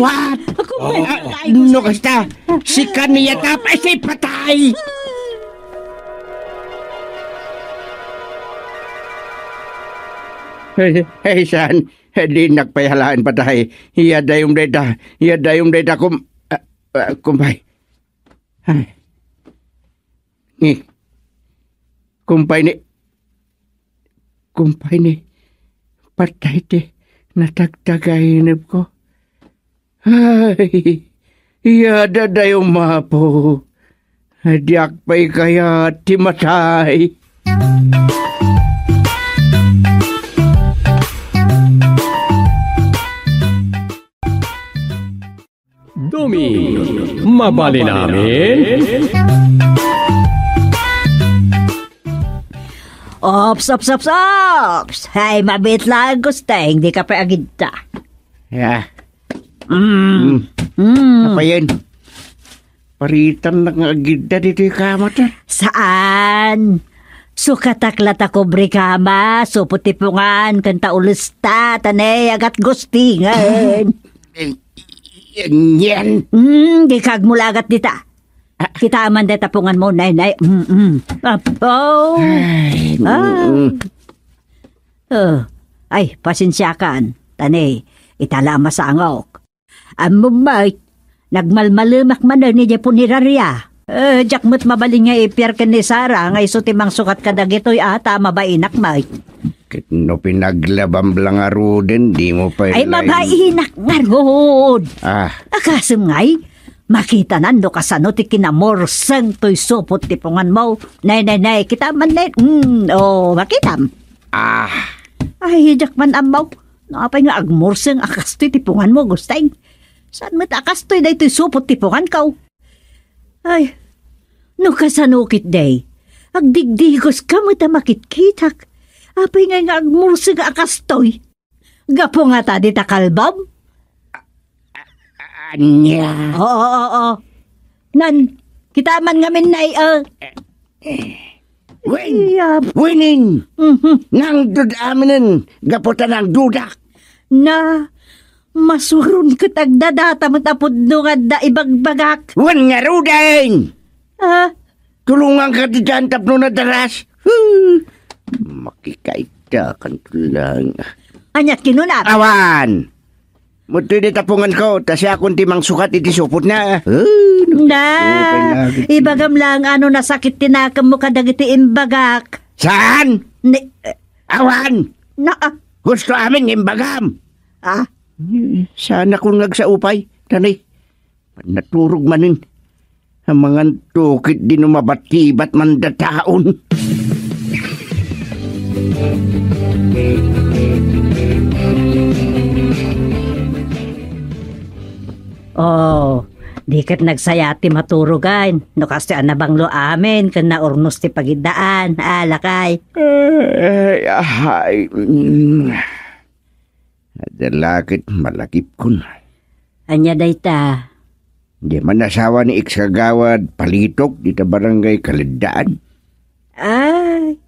What? Kumpay ni patay. Ah, no kasta, sika ni Yatap ay si patay. Hey, hey, saan? Di nakpayalaen patay. Iya dayum dayta. Iya dayum dayta kum-, ah, ah, kumpay. Ay. Ni, kumpay ni, kumpay ni, patay ti natagtagainep ko. Ay, iya dadayo mapo. Diak pay kayat ti matay. Dumi, mabalin amin? Ops, ops, ops, ops! Ay, mabit lang, Gusteng, di ka pa agidta. Ya. Mm. Mm. Mm. Apa yan? Paritan na nga agidda ditoy kama ta. Saan? Sukatak la ta kubre kama, supot ti pungan, ken ta ulesta, ta ne, agat gustingan. Eh, yan, yan. Hmm, di kagmulagat dita. Ah. Kita man deta pungan mo, nay, nay. Mm, mm. Apo. Ay, ah. Mm. Oh. Ay, pasensiakan. Tani, itala masangok. Ammom met, nagmalmalemak manen idiay punerarya. Eh, diak met mabalin nga ipiar ken ni Sara nga isu ti mangsukat kadagitoy a ta mabainak met. Ket no pinaglabam la ngaruden, di mo pay Ay, lain- mabainak ngarud. Ah. Akasem ngay, makitanan no kasano ti kinamurseng toy supot ti punganmo. Nay, nay, nay, kita man, nay. Mm, oh, makitam. Ah. Ay, diak man ammo. No apay nga agmurseng a kastoy ti punganmo, Gusteng? Saan met a kastoy daytoy supot ti punganko? Ay, no kasano ketdi, agdigdigoska met a makitkitak. Apay ngay nga agmurseng a kastoy? Gapu ngata dita kalbam? Ania? Oo, oo, oo. Nan, kita man ngamin, nay, eh. Wen! Iya. Wenen! Mhm. Nangdud aminen, gapu ta nangdudak. Na, masuron ket agdadata met a pudno nga adda ibagbagak. Wen ngaruden! Ah? Tulonganka ditan tapno nadaras. Huh! Makikaitakan lang. Ania kinunam? Awan! Mudtoy di tapunganko, ta siakon ti mangsukat iti supotna. Ah, Na, okay na. Ibagam lang ano nasakit ti nakemmo kadagiti imbagak. Saan? Ni, eh, Awan! Na, ah. Gusto amin nga imbagam. Ah? Eh, sana kun ngagsaupay, tani. Naturog manen. Amangan to ket di no mabatibat man dataon. Oh, di ket nagsaya ti maturogan. No kastoy a nabanglo amin ken naurnos ti pagiddaan. Ah, lakay. Ay, ahay. Mm. Adda la ket malagipkon. Ania dayta? Di man asawa ni ex-kagawad Palitok dita barangay Kaleddaan. Ay,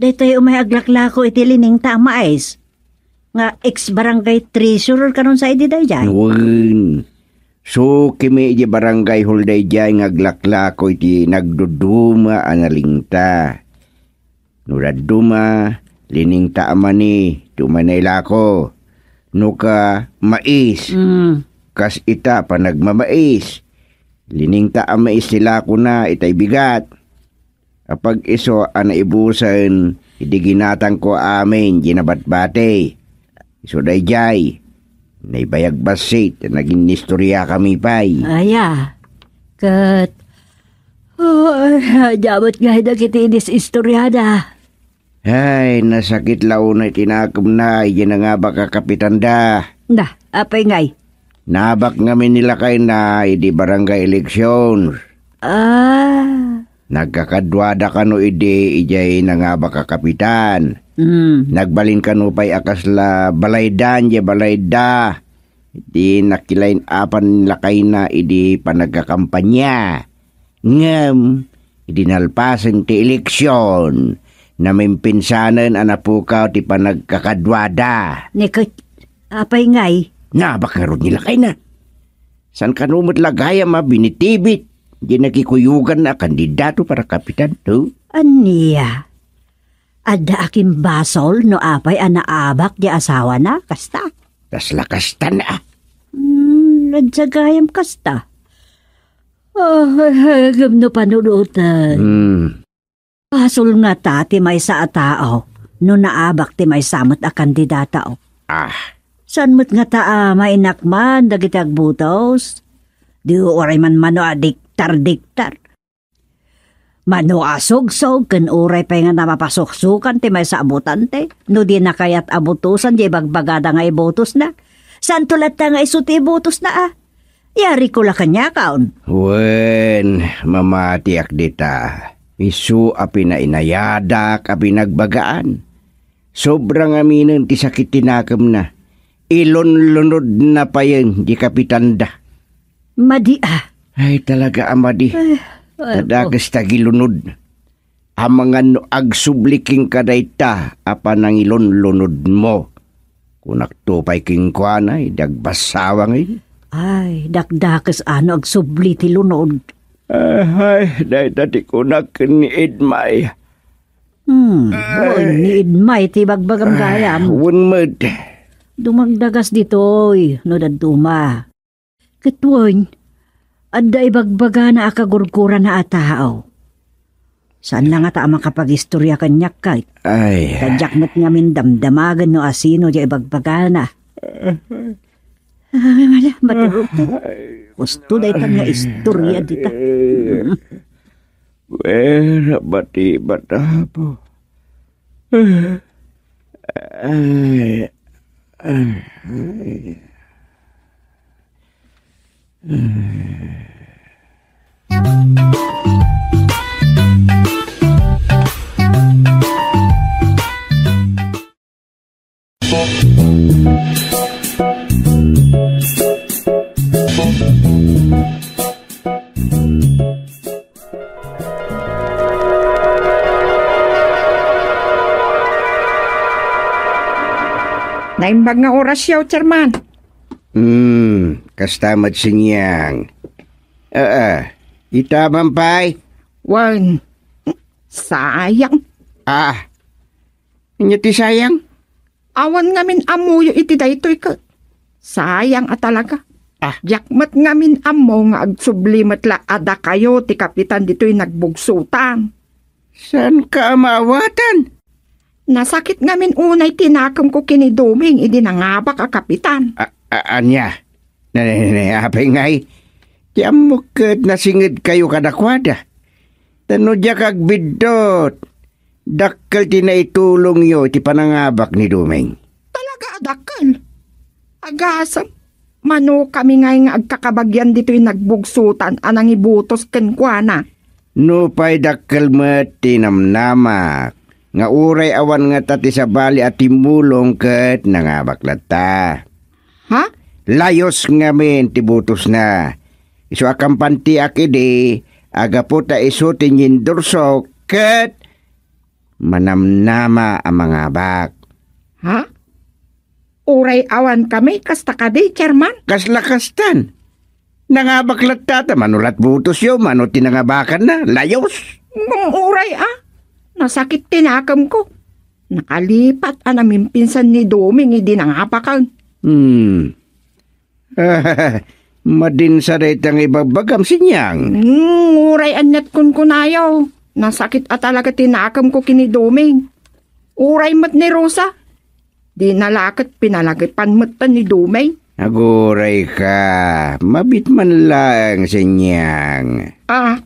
daytoy umay aglaklako iti liningta a mais. Nga ex-barangay treasurer kanon sa idi daydiay? Wen. Sukimi iti barangay hall daydiay nga aglaklako iti nagduduma a nalingta. No dadduma, liningta a mani, ti umay nailako. No ka, mais. Mm. Kas ita, panagmamais. Liningta a mais ti lakona, itay bigat. Apag-isu a naibusen, idi ginatangko amin, di nabatbati. Isu daydiay, naibayag bassit, nagin-istoriakami pay. Aya, ket, oh, ania met ngay dagiti inis-istoriada? Ay, nasakit la unay ti nakemna, idi nangabak a kapitanda. Na, apay ngay? Naabak ngamin ni lakayna, idi barangay eleksyon. Ah. Nagkakaduada kano idi, idiay nangabak a kapitan. Mm. Nagbalin kano pay a kasla balaydan, diay balayda. Di nakilain-apan lakayna idi panagkakampanya. Ngem, idi nalpasen ti eleksyon, namimpinsanen a napukaw ti panagkakaduada. Ni ket, apay ngay? Naabak ngarud ni lakayna. Saan kano met la gayam a binitibit, di nakikuyogan a kandidato para kapitan, to? Ania? Adda a kimbasol no apay a naabak di asawana, kasta? Kasla kastan, a. Hmm, nadsa gayam kasta. Ay, ay, ngem no panunoten. Hmm. Basol ngata ti maysa a tao no naabak ti maysa met a kandidato. Ah. Saan met ngata a mainakman dagiti agbutos? Di uray man mano a diktar-diktar. Mano a sogsog ken uray pay nga namapasuksokan ti maysa a botante no dina kayat a botosan diay bagbagada nga ibotosna. Saanto latta nga isu ti ibotosna, a? Yariko la kaniakon. Wen, mamatiak dita. Isu a pinainayadak a binagbagaan. Sobra ngaminen ti sakit ti nakemna. Ilunlunodna payen di kapitanda. Madi, a. Ay, talaga a madi. Ay, ay, ta dakes ta agilunod. Amangan no agsubli kenka dayta a panangilunlunodmo. Kunakto pay kenkuana, idi agbassawa ngay. Ay, dakdakes a no agsubli ti lunod. Ay, dayta ti kunak ken ni Edmay. Hmm, wen, ni Edmay ti bagbagam gayam. Wen met. Dumagdagas ditoy, no dadduma. Ket wen, adda ibagbagana a kagurgurana a tao. Saan la ngata a makapagistoria kaniak ket. Ay. Ta diak met ngamin damdamagen no asino diay ibagbagana. Ay, wala, maturog to. Husto daytan nga istoria dita. Wera bati batapo. Ay, ay, ay. Naimbag nga orasyo, Chairman. Hmm, kasta met, Sinyang. Aa, ita man pay? Wen, sayang. Ah, ania ti sayang? Awan ngamin ammoyo iti daytoy ket. Sayang a talaga. Ah. Diak met ngamin ammo nga agsubli met la a dakayo ti kapitan ditoy nagbugsotan. Saanka a maawatan? Nasakit ngamin unay ti nakemko ken ni Doming idi nangabak a kapitan. A, a, ania? Ne, ne, ne, apay ngay? Ti ammok ket nasingedkayo kadakuada. Ta no diak agbiddut, dakkel ti naitulongyo iti panangabak ni Doming. Talaga a dakkel. Agasem, mano kami ngay nga agkakabagian ditoy nagbugsotan a nangibutos kenkuana? Nupay dakkel met ti namnamak nga uray awan ngata ti sabali a timmulong ket nangabak latta. Ha? Layus ngamin ti butosna. Isu a kampantiak idi, agapu ta isu ti inyendorsok ket manamnama a mangabak. Ha? Uray awan kami, kasta kadi, Chairman? Kasla kastan. Nangabak latta ta mano lat butosyo, mano ti nangabakanna, layus. Ngem uray a, nasakit ti nakemko. Nakalipat a namimpinsan ni Doming idi nangabakan. Hmm. Madinsa dayta nga ibagbagam, Sinyang. Hmm, uray aniat kunkunayo. Nasakit a talaga ti nakemko ken ni Doming. Uray met ni Rosa. Dina la ket pinalagipan metten ni Doming. Aguray ka. Mabit man laeng, Sinyang. Ah.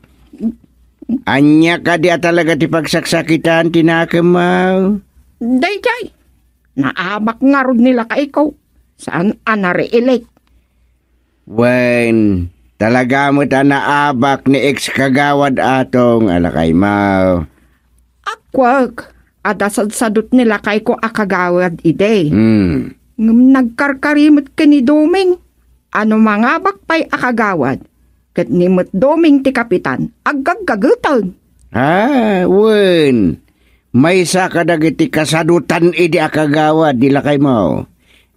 Ania kadi a talaga ti pagsaksakitan ti nakemmo? Daydiay. Naabak ngarud ni lakayko. Saan a nariilik. Wen, talaga met a naabak ni ex-kagawad Atong a lakaymo. Agkuak, adda sadsadut ni lakayko a kagawad idi. Hmm. Ngem nagkarkari met ken ni Doming. A no mangabak pay a kagawad, ket ni met Doming ti kapitan, aggaggageten. Ah, wen. Maysa kadagiti kasadutan idi a kagawad ni lakaymo.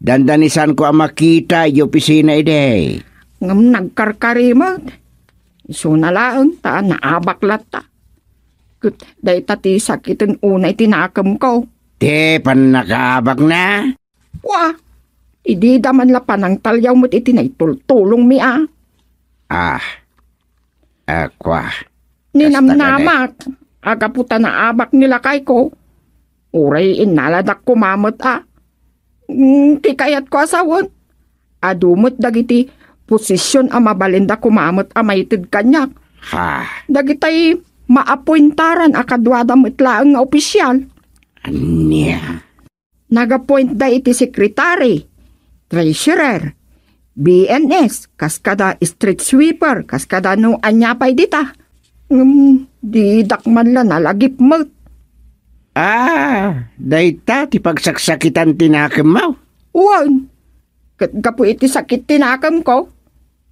Dandanisanko a makita idiay opisina idi. Ngem nagkarkari met. Isuna laeng ta naabak latta. Ket dayta ti sakiten unay ti nakemko. Ti pannakaabakna? Wa, idi da man la panangtaliaw met iti naitultulongmi a. Ah. Ah, kua. Ninamnamak, agapu ta naabak ni lakayko. Uray innaladak koma met a. Mm, ti kayatko a sawen, adu met dagiti posision a mabalinda koma met a maited kaniak. Ha? Dagitay maapuentaran a kaduada met laeng nga opisial. Ania? Nagapuentda iti secretary, treasurer, B N S, kas kada street sweeper, kas kada no ania pay dita. Ngem didak man la nalagip met. Ah, dayta ti pagsaksakitan ti nakemmo? Wen, ket gapu iti sakit ti nakemko,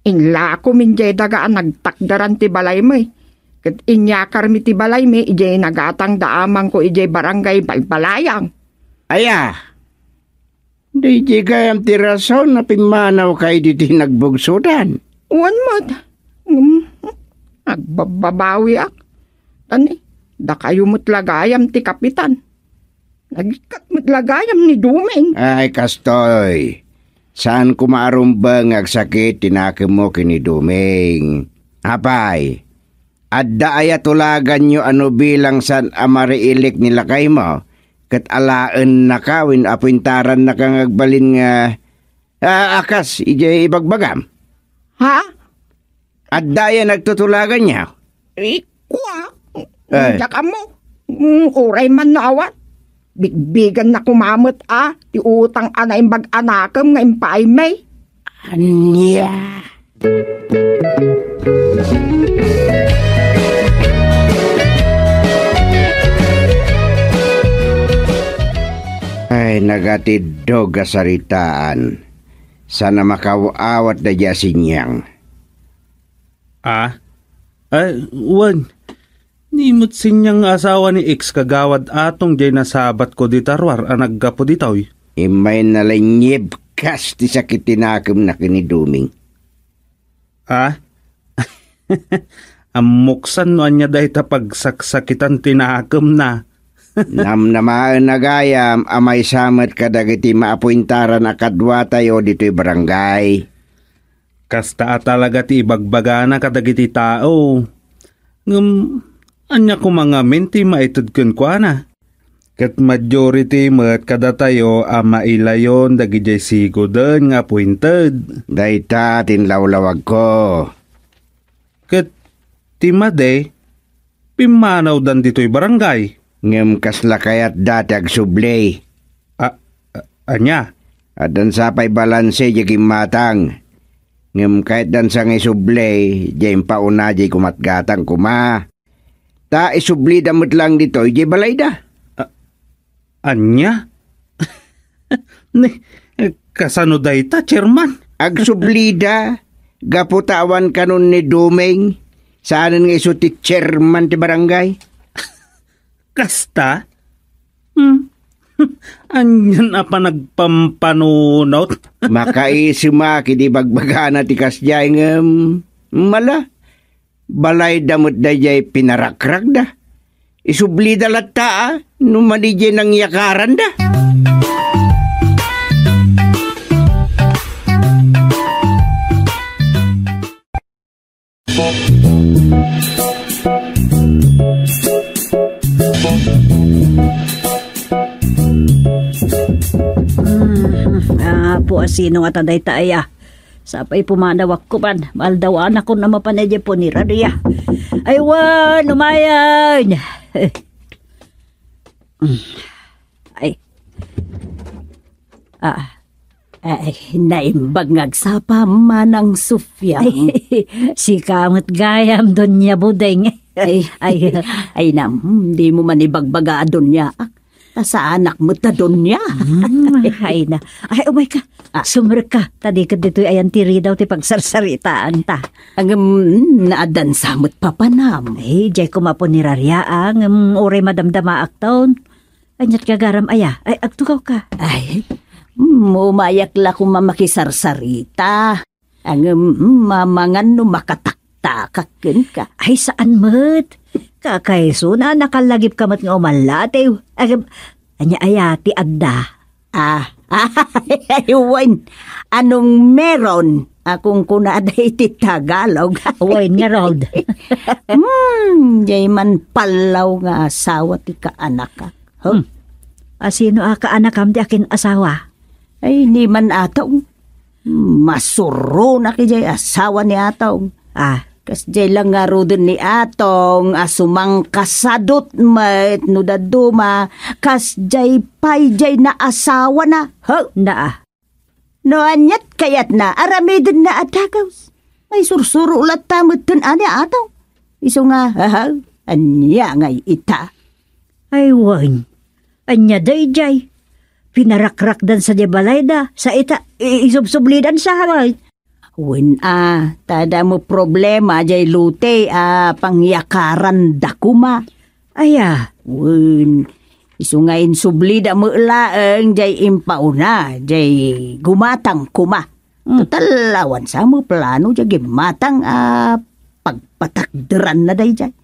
inlakom idiay daga a nagtakderan ti balaymi, ket inyakarmi ti balaymi idiay nagatang da amangko idiay barangay Balbalayang. Aya, daydiay gayam ti rason a pimmanawka idi ti nagbugsodan. Wen met, ngem, agbabbabawiak. Tani, dakayo met la gayam ti kapitan. Nagikkat met la gayam ni Doming. Ay, kastoy. Saan koma a rumbeng nga agsakit ti nakemmo ken ni Doming. Apay, adda aya tulaganyo a no bilang saan a mariilik ni lakaymo, ket alaennaka wenno apuentarannaka nga agbalin nga, a, a kas idiay ibagbagam? Ha? Adda aya nagtutulaganyo? Ikua, Ay. Diak ammo. Mm, uray man no awan. Bigbiganna koma met a ti utang a naimbag a nakem nga impaaymi. Ania? Ay, nagatiddog a saritaan. Sana makaw-awat daydiay a Sinyang. Ah? Ay, wen. Ni met Sinyang nga asawa ni ex-kagawad Atong diay nasabatko dita ruar a naggapu ditoy. Immay nalengngeb kas ti sakit ti nakemna ken ni Doming. Ah? Ammok san no ania dayta pagsaksakitan ti nakemna. Namnamaenna gayam a maysa met kadagiti maapuentaran a kaduatayo ditoy barangay. Kasta a talaga ti ibagbagana kadagiti tao. Ngem, ania koma ngamin ti maited kenkuana? Ket majority met kadatayo a mailayon dagidiay sigoden nga appointed. Dayta ti inlawlawagko. Ket ti madi, pimmanawdan ditoy barangay. Ngem kasla kayatda ti agsubli. A-, a-, ania? Addan sa pay balanse diay gimmatang. Ngem kayatdan sa nga isubli, diay impauna diay gumatgatang koma. Ta isublida met lang ditoy diay balayda. A-, ania? Ni, kasano dayta, Chairman? Agsublida, gapu ta awan kanon ni Duming, saanen nga isu ti chairman ti barangay. Kasta? Hmm. Anian a panagpampanunot? Makaisem a kidi bagbagana ti kasdiay ngem, mala, balayda met daydiay pinarakragda. Isublida latta a no madi diay nangyakaranda. Hmm, apo, a sino nga ta dayta aya? Sapay pumanawak ko man, maaldawanakon a mapan idiay punerarya. Ay, wen, umayen! Ay. Ah. Ay, naimbag nga agsapa, Manang Sofia. Ay, sika met gayam, Doña Budeng. Ay, ay, ay, nam, dimo man ibagbaga a Doñaak. Ta saanak met a Doña. Hmm, ay na. Ay, umay ka. Ah. Sumrek ka. Ta di ket ditoy ayan ti ridaw ti pagsarsaritaanta. Ngem, naaddan sa met papanam. Ay, diay koma punerarya, ah. Ngem, uray madamdamaakton. Aniat gagaram aya? Ay, agtugaw ka. Ay, mm, umayak la koma makisarsarita. Ngem, mm, mamangan no makataktakak kenka. Ay, saan met. Kakaisuna, nakallagipka met nga umallatiw. Ngem, ania aya ti adda? Ah, ay, wen. Anong meron? Akong kunada iti Tagalog. Wen ngarud. Hmm, diay man pallaw nga asawa ti kaanakak. Huh? Hmm. A, sino a kaanakam ti akin-asawa? Ay, ni man Atong. Masuronak idiay asawa ni Atong. Ah. Kasdiay la ngaruden ni Atong a sumangkasadut met no dadduma, kasdiay pay diay naasawana. Huh? Naa. No aniat kayatna, aramidenna a dagus. Nga isursuro latta metten a ni Atong. Isu nga, aha, ania ngay ita? Ay, wen. Ania daydiay? Pinarakrakdan sa diay balayda, sa ita, i-, isubsublidan sa haway. Wen a, ta adda met problema diay lote a pangyakaranda koma. Aya? Wen, isu nga insublida met laeng diay impauna, diay gumatang koma. Hmm. Total, awan sa met plano diay gimmatang a pagpatakderanna daydiay.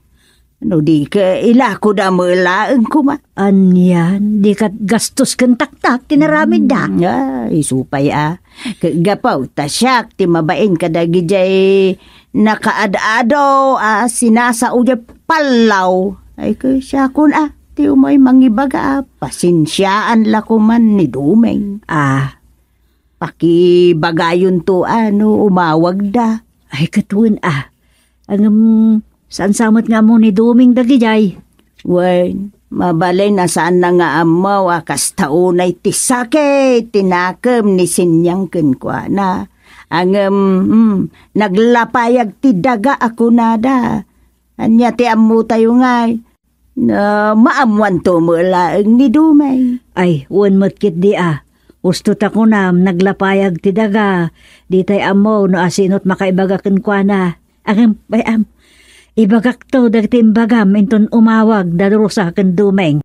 No di ket ilakoda met laeng koma. Anian, di ket gastos ken taktak ti naramidda. Hmm, ah, isu pay a. Ket gapu ta siak ti mabain kadagidiay nakaad-ado a sinasao diay pallaw. Ay, ket siakon a, ti umay mangibaga a, pasensiaan la koman ni Dumeng. Ah. Pakibagayonto a no umawagda. Ay, ket wen a. Ngem, saan sa met nga ammo ni Dumeng dagidiay? Wen, mabalin a saanna nga ammo a kasta unay ti sakit ti nakem ni Sinyang kenkuana. Ngem, hmm, naglapayag ti daga a kunada. Ania ti ammotayo ngay? Na, maammoanto met laeng ni Dumeng. Ay, wen met ketdi a. Husto ta kunam, naglapayag ti daga. Ditay ammo no asino ti makaibaga kenkuana. Ngem, bay-am, ibagakto dagiti imbagam inton umawag da Rosa ken Dumeng.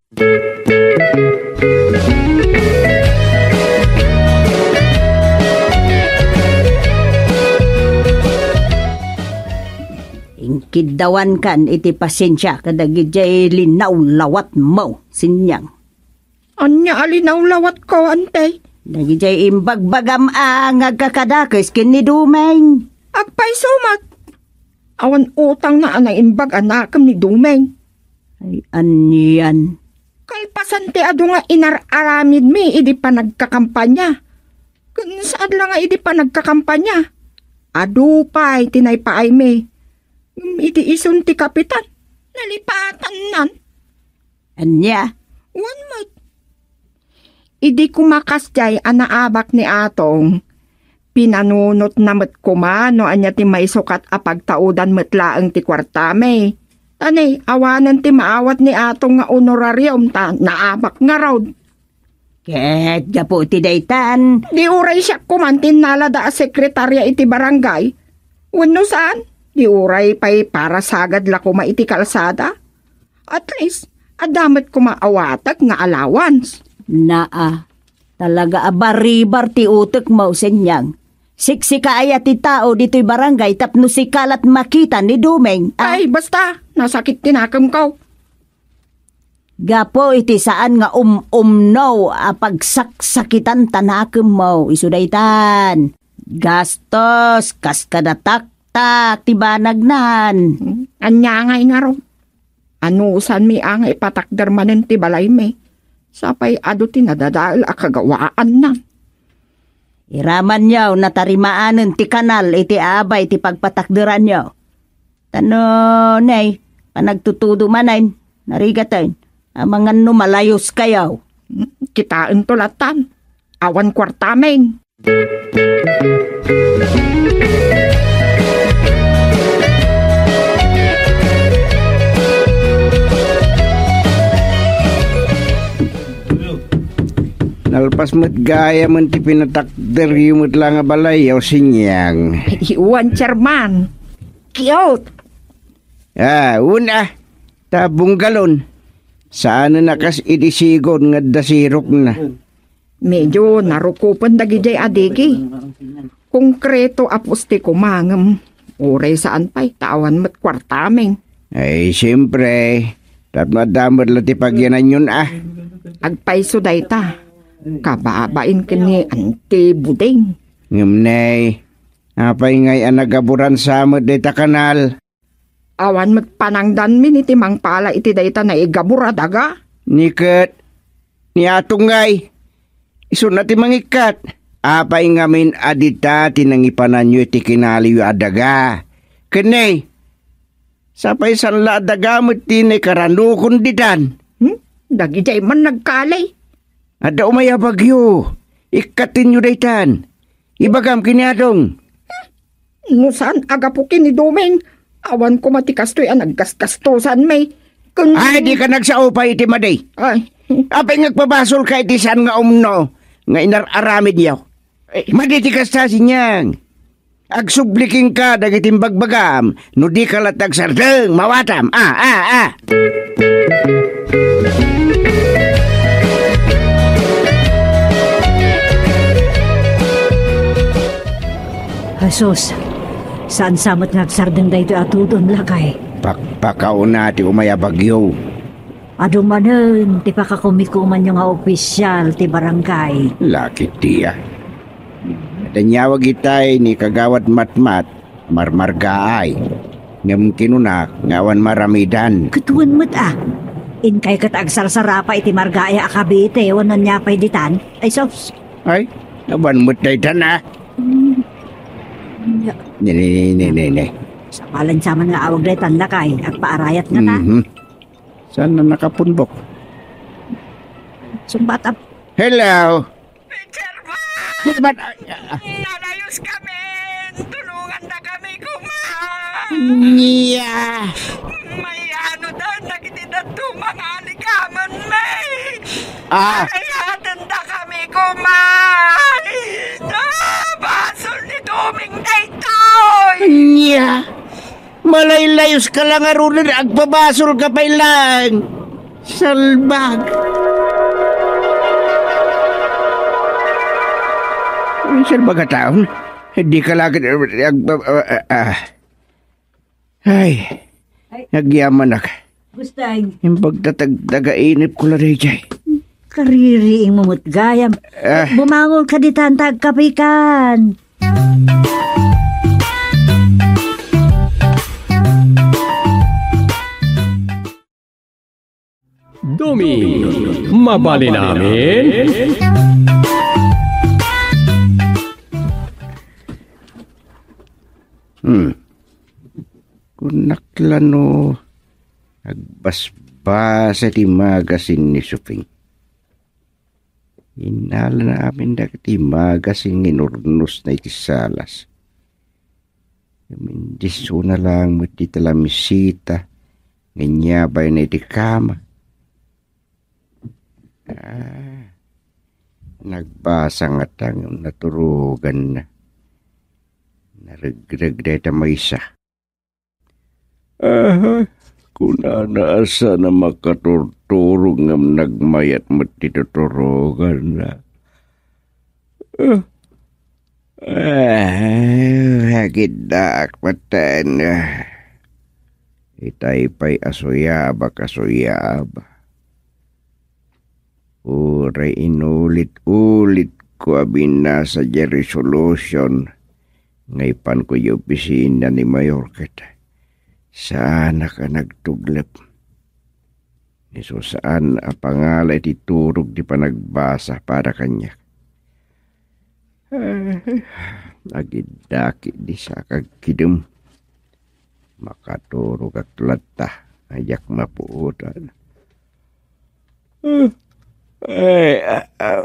Inkiddawankan iti pasensia kadagidiay linawlawatmo, Sinyang. Ania a linawlawatko, Ante? Dagidiay imbagbagam a nga agkakadakes ken ni Dumeng. Agpayso met. Awan utangna a naimbag a nakem ni Dumeng. Ay, anian. Kalpasan ti adu nga inar-aramidmi idi panagkakampanya. Ken saad la nga idi panagkakampanya. Adu pay ti naipaaymi. Ngem idi isun ti kapitan, nalipatannan. Ania? Wen met. Idi kumakas jay a naabak ni Atong, pinanunotna met koma no ania ti maisukat a pagtaudan met laeng ti kuartami. Ta ni, awanen ti maawat ni Atong nga honorarium ta naabak ngarud. Ket gapu iti daytan. Di uray siak koman ti innalada a sekretaria iti barangay. Wenno saan, di uray pay para sagad la koma iti kalsada. At least, adda met koma awatag nga allowance. Naa, talaga a baribar ti utekmo, Senyang. Siksika aya ti tao ditoy barangay tapno sika lat makita ni Dumeng, a? Ay, basta, nasakit ti nakemko. Gapu iti saan nga um-umno a pagsaksakitan ta nakemmo, isu daytan. Gastos, kas kada taktak, ti banagnan. Hmm, ania ngay ngarud? Anusanmi a nga ipatakder manen ti balaymi. Sapay adu ti nadadael a kagawaanna. Iramanyo, natarimaanen ti kanal iti abay ti pagpatakderanyo. Ta no, nay, panagtutudo manen, narigaten, amangan no malayuskayo. Hmm, kitaento lattan. Awan kuartamin. Nalpas met gayamen ti pinatakderyo met la nga balay, Senyang. Wen, Chairman. Cute. Ah, una, ta bunggalon. Saanen a kas idi sigon nga adda sirokna. Medyo narukopen dagidiay a digi. Konkreto a poste koma ngem uray saan pay ta awan met kuartamin. Ay, siyempre. Tapno adda met la ti pagyananyon, a. Agpayso dayta. Kababain ken ni Auntie Buding. Ngem nay, apay ngay a nagaburan sa met dayta kanal? Awan met panangdanmin iti mangpala iti dayta naigabur a daga. Ni ket, ni Atong ngay, isuna ti mangikkat. Apay ngamin a dita ti nangipananyo iti kinaliyo a daga? Ken ni, sapay saan la a daga met ti naikaranokon ditan. Hmm? Dagidiay man nagkali. Adda umay a bagyo. Ikkatenyo daytan. Ibagam ken ni Atong. No saan a gapu ken ni Dumeng, awan koma ti kastoy a naggasgastosanmi. Kun- Ay, dika nagsao pay iti madi. Ay. Apay nga agpabasolka iti saan nga umno nga inar-aramidyo? Ay. Madi ti kasta, Senyang. Agsubli kenka dagiti imbagbagam no dika latta agsardeng, maawatam. A, a, a. Jesus, saan sa met nga agsardeng daytoy a tudon, lakay? Pakpakauna ti umay a bagyo. Adu manen ti pakakumikumanyo nga opisial ti barangay. Lakit dia. Danyawag itay ni Kagawad Matmat, marmargaay. Ngem kinuna nga awan maramidan. Ket wen met a. Inkay ket agsarsarapa iti margaay a kabite, wenno ania pay ditan? Ay, sus. Ay, awan met daytan, a. Hmm. Ya. Ne, ne, ne, ne, ne, ne. Sapalan sa man nga awag daytan, lakay. Agpaarayat nga ta. Mhm. Saan na nakapunbok? Sumbat up. Hello? Chairman! Chairman, ah, ah. Nalayuskami! Tulungandakami koma! Nia! Mayano daan dagiti dadduma nga alikamenmi! Ah. Ayatendakami koma! Ina! Basol ni Dumeng daytoy! Nia! Malaylayuska la ngaruden, agpabasolka pay laeng. Salbag. Ay, salbag a taon. Dika la ket, ag-, ah, ah, ah. Ay, agyamanak. Gustay. Impagtatagtagainepko la daydiay. Kaririingmo met gayam. Ah. Bumangonka ditan ta agkapikan. Tommy, mabalin amin? Hmm. Kunak la no agbasbasa ti magasin ni Suping. Innalana amin dagiti magasin nga inurnosna iti salas. Mindisona lang met dita lamisita nga inyabayna iti kama. Ah, nagbasa ngata ngem naturoganna. Naregreg dayta maysa. Aha, kunana a saan a makaturturog ngem nagmayat met ti tuturoganna. Ah, ah, agiddaak metten. Itay pay a suyabak a suyaba. Uray inulit-ulit ko a binasa diay resolution nga ipanko iti opisina ni Mayor ket saanak a nagtuglep. Isu saan a pangala iti turog ti panagbasa para kaniak. Ay, agiddak idi sa kagkidem. Makaturogak latta a diak mapuotan. Ah, ay, ah, ah,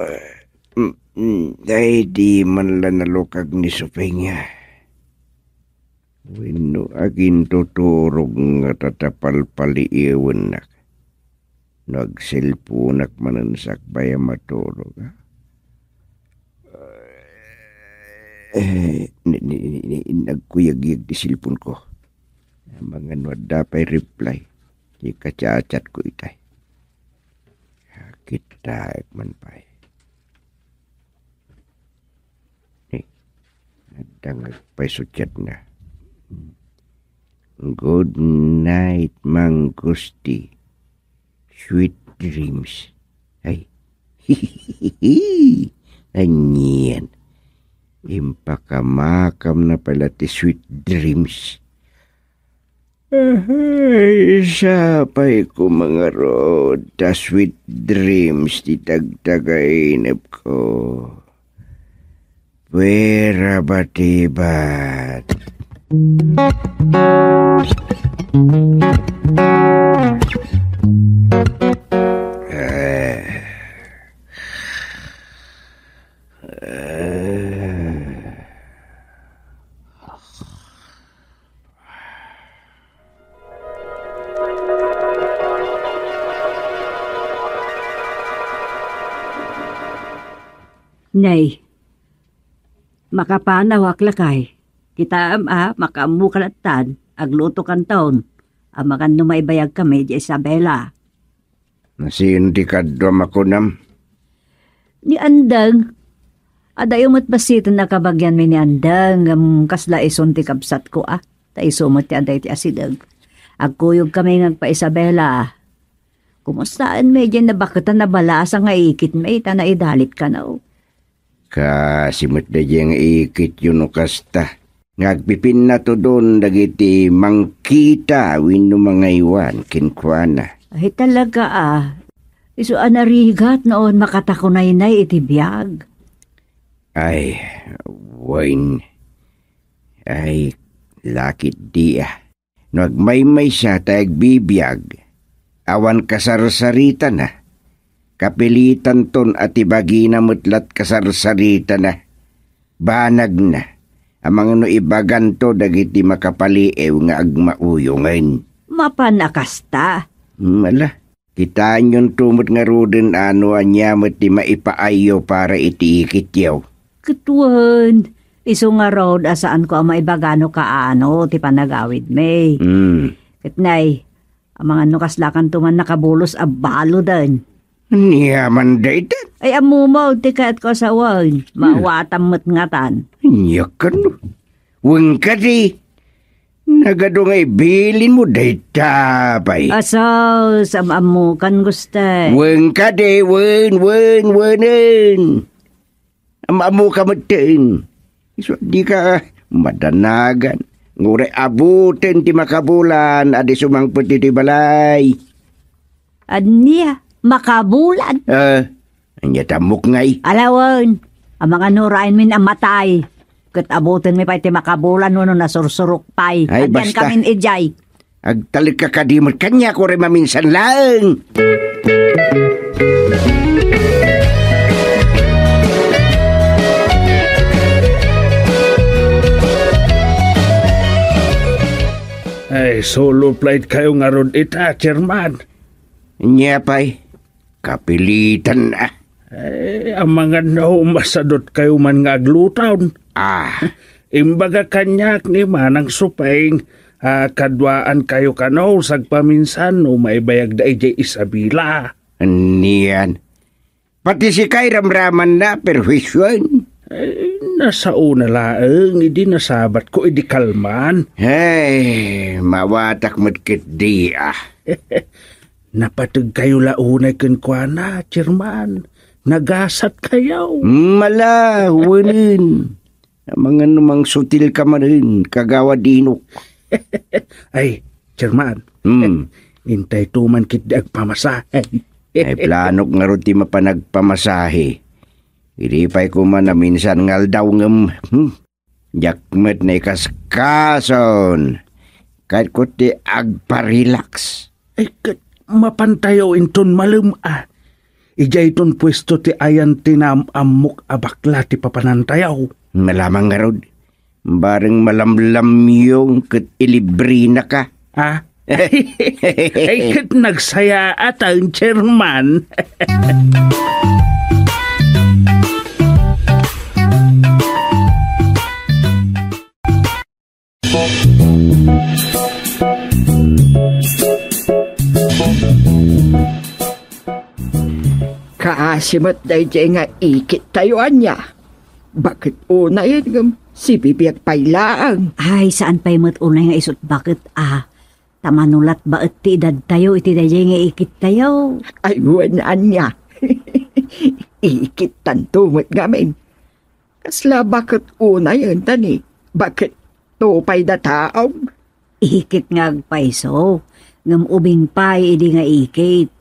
mm, mm, ay, di man la nalukag ni Suping. Wenno agintuturog nga tatapalpaliiwennak. No agselponak manen sakbay a maturog, ah. Eh, ni, ni, ni, ni, nagkuyagyag ti cellphone ko. Amangan no adda pay reply, ikachat-chat ko itay. Kittaek man pay. Eh, adda nga agpayso ti chatna. "Good night, Mang Gusti. Sweet dreams." Ay. Anian? Impakamakam na pala ti sweet dreams. Ay, sapay ko mangarud ta sweet dreams ti tagtagainep ko. Fuera batibat. Eh. Eh. Nay, makapanawak lakay. Kitaem a, makaammoka lattan, aglutokanton. Amangan no maibayagkami idiay Isabela. Nasino ti kaduam a kunam? Ni Andeng. Adayo met bassiten a kabagianmi ni Andeng, ngem kasla isun ti kabsatko a. Ta isu met ti adda iti asideg. Agkuyogkami nga agpa-Isabela. Kumustaenmi diay nabaketan a balasa nga ikitmi ta naidalit kano? Kaasi met daydiay nga ikityo no kasta. Nga agpipinnatudon dagiti mangkita wenno mangaywan kenkuana. Ay, talaga a. Isu a narigat no awan makatakunaynay iti biag. Ay, wen. Ay, lakit di a. No agmaymaysa ta agbibiag, awan kasarsaritana. Kapilitanton a ti bagina met lat kasarsaritana. Banagna. Amangan no ibaganto dagiti makapaliiw nga agmauyongen. Mapan a kasta? Hmm, ala. Kitaanyonto met ngaruden a no ania met ti maipaayyo para iti ikityo. Ket wen, isu ngarud a saanko a maibaga no kaano ti panagawidmi. Mm. Ket nay, amangan no kaslakanto man nakabulos a baluden. Ania man dayta? Ay, ammom ti kayatko a sawen. Hmm. Maawatam met ngatan. Ania kano? Wen kadi? Nagadu nga ibilinmo dayta pay. Asaw, am-ammokan, Guste. Wen kadi, wen, wen, wenen. Am-ammoka metten. Isu dika madanagan. Nguray abuten ti makabulan a di sumangpet iti balay. Ania? Makabulan. Ah, ania ti ammok ngay? Alawen, amangan no rainmin a matay. Ket abutenmi pay ti makabulan wenno nasursurok pay. Ay, basta. Agyan kamin idiay. Agtalek ka kadi met kaniak, uray maminsan laeng. Ay, solo flight kayo ngarud ita, Chairman. Ania pay? Kapilitan, ah. Eh, amangan no masadot kayo man nga agluton. Ah. Imbaga kaniak ni Manang Supeng, a kaduaan kayo kano sagpaminsan no maibayag da idiay Isabela. Anian? Pati sika ay ramramanna, perwisuen. Eh, nasaona laeng idi nasabat ko idi kalman. Ay, mawatak met ketdi, ah. Napateg kayo la unay kenkuana, Chairman. Nagasat kayo. Mala, wenen. Amangan no mangsutil ka manen, Kagawad Inok. Ay, Chairman. Hmm. Intay to man ketdi agpamasahe. Ay, planok ngarud ti mapan agpamasahe. Idi pay koma naminsan nga aldaw ngem, hmm, diak met naikaskason. Kayatko ti agparelax. Ay, ket mapantayo inton malem a. Idiayton puesto ti ayan ti naam-ammok a bakla ti papanantayo. Malamang ngarud, bareng malamlamyo ket ilibrinaka. Ha? Ay, ket nagsayaatan, Chairman. Kaasi met daydiay nga ikittayo, ania? Baket unayen ngem sibibiag pay laeng. Ay, saan pay met unay nga isut baket a. Ta mano lat baet ti edadtayo iti daydiay nga ikittayo. Ay, wen, ania? Ikittanto met ngamin. Kasla baket unayen ta ni, baket to pay da taong? Ikit nga agpayso, ngem ubing pay idi nga ikit.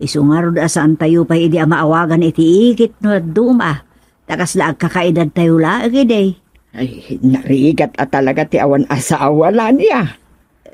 Isu ngarud a saantayo pay idi a maawagan iti ikit no dadduma, ta kasla agkakaedadtayo laeng idi. Ay, narigat a talaga ti awan asawa, Lania.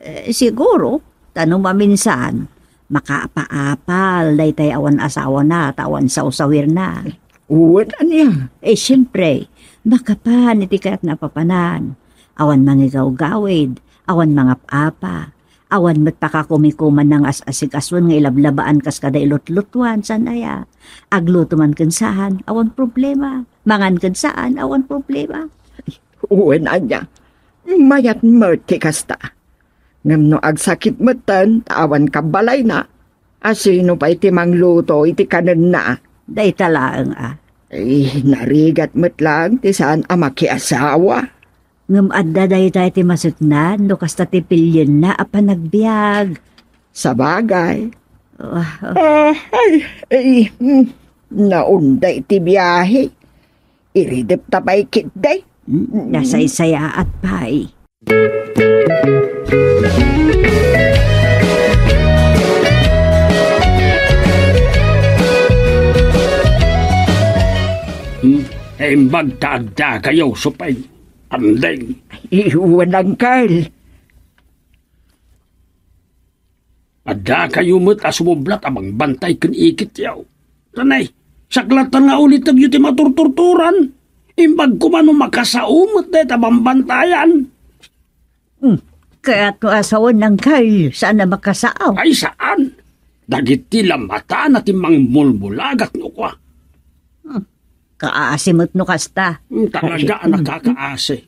Eh, siguro, ta no maminsan, makaapa-apal daytay awan asawana ta awan sawsawirna. Wen, ania? Eh, siempre, makapan iti kayatna a papanan. Awan mangigawgawid, awan mangap-apa, awan met pakakumikuman nga as-asikason nga ilablabaan kas kada ilutlutuan, saan aya? Agluto man ken saan, awan problema. Mangan ken saan, awan problema. Wen, ania? Mayat met ti kasta. Ngem no agsakit metten ta awan kabbalayna, asino pay ti mangluto iti kanenna? Dayta laeng a. Ay, narigat met laeng ti saan a makiasawa. Ngem adda dayta ti maseknan no kasta ti pilienna a panagbiag. Sabagay. Ah, ah. Ah, ay, ay, mm, naunda iti biahe. Iridep ta pay ketdi. Hmm, nasaysayaat pay. Hmm, imbag ta adda kayo, Supeng. Andeng. Iwan, Uncle. Adda kayo met a sumublat a mangbantay ken ikityo. Tanay, saklatan nga ulitegyo ti maturturturan. Imbag koma no makasao met dayta bambantayan. Hmm, kayatko a sawen, Uncle, saan a makasao? Ay, saan. Dagiti lamata na ti mangmulmulagak no kua. Hmm, kaasi met no kasta. Hmm, talaga a nakakaasi.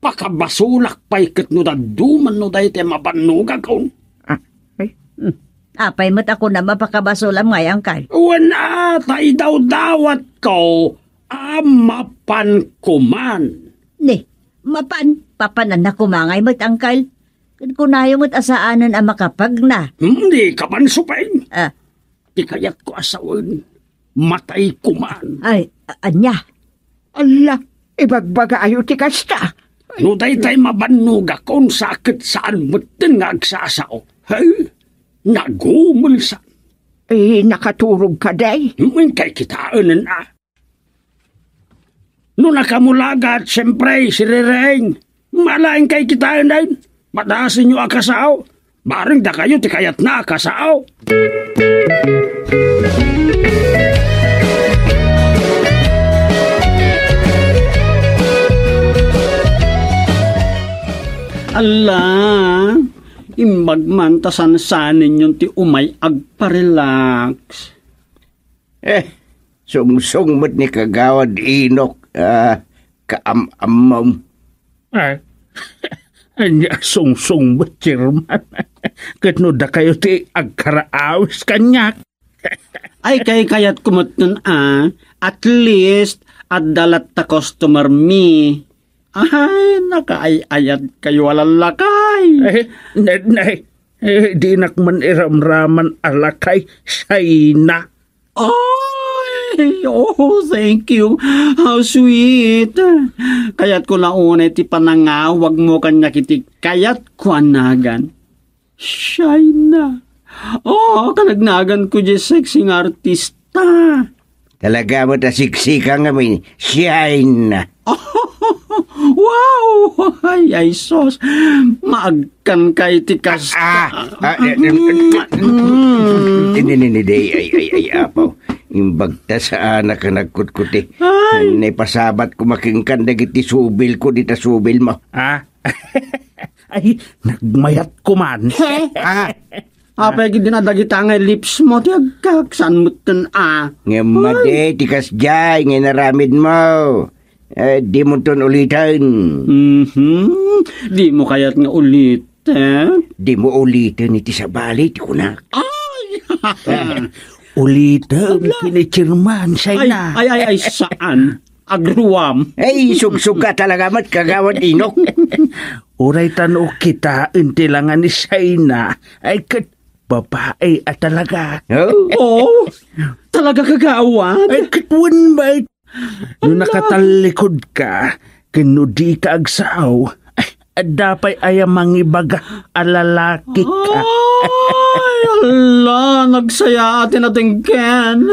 Pakabasolak pay ket no dadduma no daytoy mabannogakon. Ah, ay. Hmm. Apay met a kunam a pakabasolam ngay, Uncle? Wen a, ta idawdawatko a mapan koman. Ni, mapan, papananna koma ngay met, Uncle. Ket kunayo met a saanen a makapagna. Hmm, di ka man, Supeng. Ah. Ti kayatko a sawen, matay koman. Ay, a-, ania? Alla, ibagbagayo ti kasta. No daytay mabannogakon, sa ket saan metten nga agsasao. Hey, nagumelsan. Eh, nakaturog ka, day? Inkay kitaen, a. No nakamulagat, siyempre, sirereng. Malaing kay kitaen, a. Padasinyo a kasao. Bareng dakayo ti kayatna a kasao. Alla, imbag man ta sansanenyon ti umay agparelax. Eh, sungsong met ni Kagawad Inok, ah, kaam-ammom. Ay, ania sungsong met, Chairman? Ket no dakayo ti agkaraawis kaniak? Ay, kaykayatko metten, ah. At least, adda latta customer mi. Ay, nakaay-ayat kayo a lalakay. Eh, ne-, ne-, eh, dinak man iramraman a lakay, Shaina. Ay, oh, thank you. How sweet. Kayatko la unay ti panangawagmo kaniak iti kayatko a nagan. Shaina. Oh, kanagnaganko diay sexy nga artista. Talaga met a sexy ka ngamin, Shaina. Wow! Ay, ay, sos. Maagkan ka iti kasta. Ah, ah, eh, eh, Mm. Hindi, hindi, hindi. Ay, ay, ay, ay, apaw. Imbag ta saan a ka nagkutkuti. Ay. Naipasabat ko makinkan dagiti subil ko, dita subil mo. Ah? Ay, nagmayat ko man. He? Ah. Apay, gid na dagita nga lips mo, ti agkaksan mo ten, ah. Ngem madi, ti kasdiay, nga inaramid mo. Eh, di mo ton uliten. Mhm. Di mo kayat nga uliten? Di mo uliten iti sabali, ti kunak. Ay! Ulitem, Abla. Kini Chairman, Ay, Shaina. Ay, ay, ay, saan? Agruam. Ay, sugsug ka talaga met, Kagawad Inok. Uray ta no kitaen ti langa ni Shaina, ay ket babae a talaga. Oh? Oh, talaga, Kagawad? Ay, ket wen, bay. No Ala. Nakatallikod ka, ken no di ka agsao, ay, adda pay aya mangibaga a lalaki ka. Ay, ala, nagsayaat ti natengken.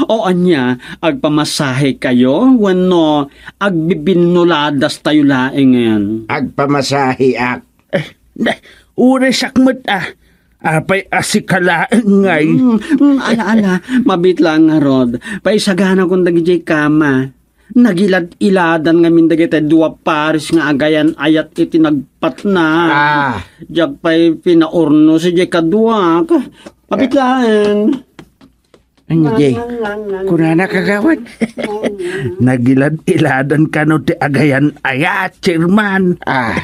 O ania, agpamasahe kayo wenno agbibinnuladas tayo laengen? Agpamasaheak. Eh, na, uray sakmet a. Apay a sika laeng ngay. Mm, mm, ala, ala. Mabit lang ngarud. Paisaganakon dagidiay kama. Nagilad-iladan ngamin dagiti dua pares nga agayan-ayat iti nagpatna. Ah. Diak pay pinaurnos idiay kaduak. Mabit laeng. Anya, Jay? Kunana, Kagawad. Nagilad-iladan kano ti agayan-ayat, Chairman. Ah.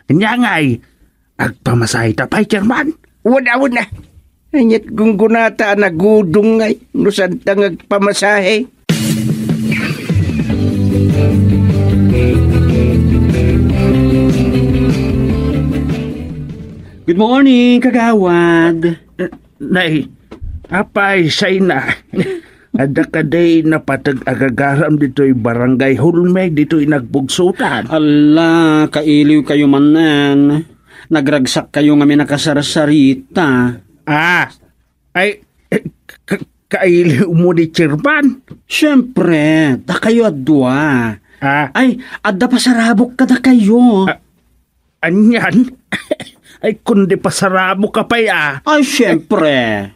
Anya ngay, agpamasahe ta pay, Chairman? Wen, wen na. Ania't gunggunata a nagudong ngay no saan ta nga agpamasahe. Good morning, Kagawad. Eh, nay, apay, Shaina. Adda kadi napateg a gagaram ditoy Barangay Hulme, ditoy Nagbugsutan? Ala, kailiw kayo manen. Nagragsak kayo ngamin a kasarsarita. Ah, ay, eh, ka-, kailiw mo ni Chairman? Siyempre, dakayo a dua. Ah. Ay, adda pasarabok kadakayo. Ah, Anian? Ay, kundi pasarabok ka pay, ah. Ay, siyempre.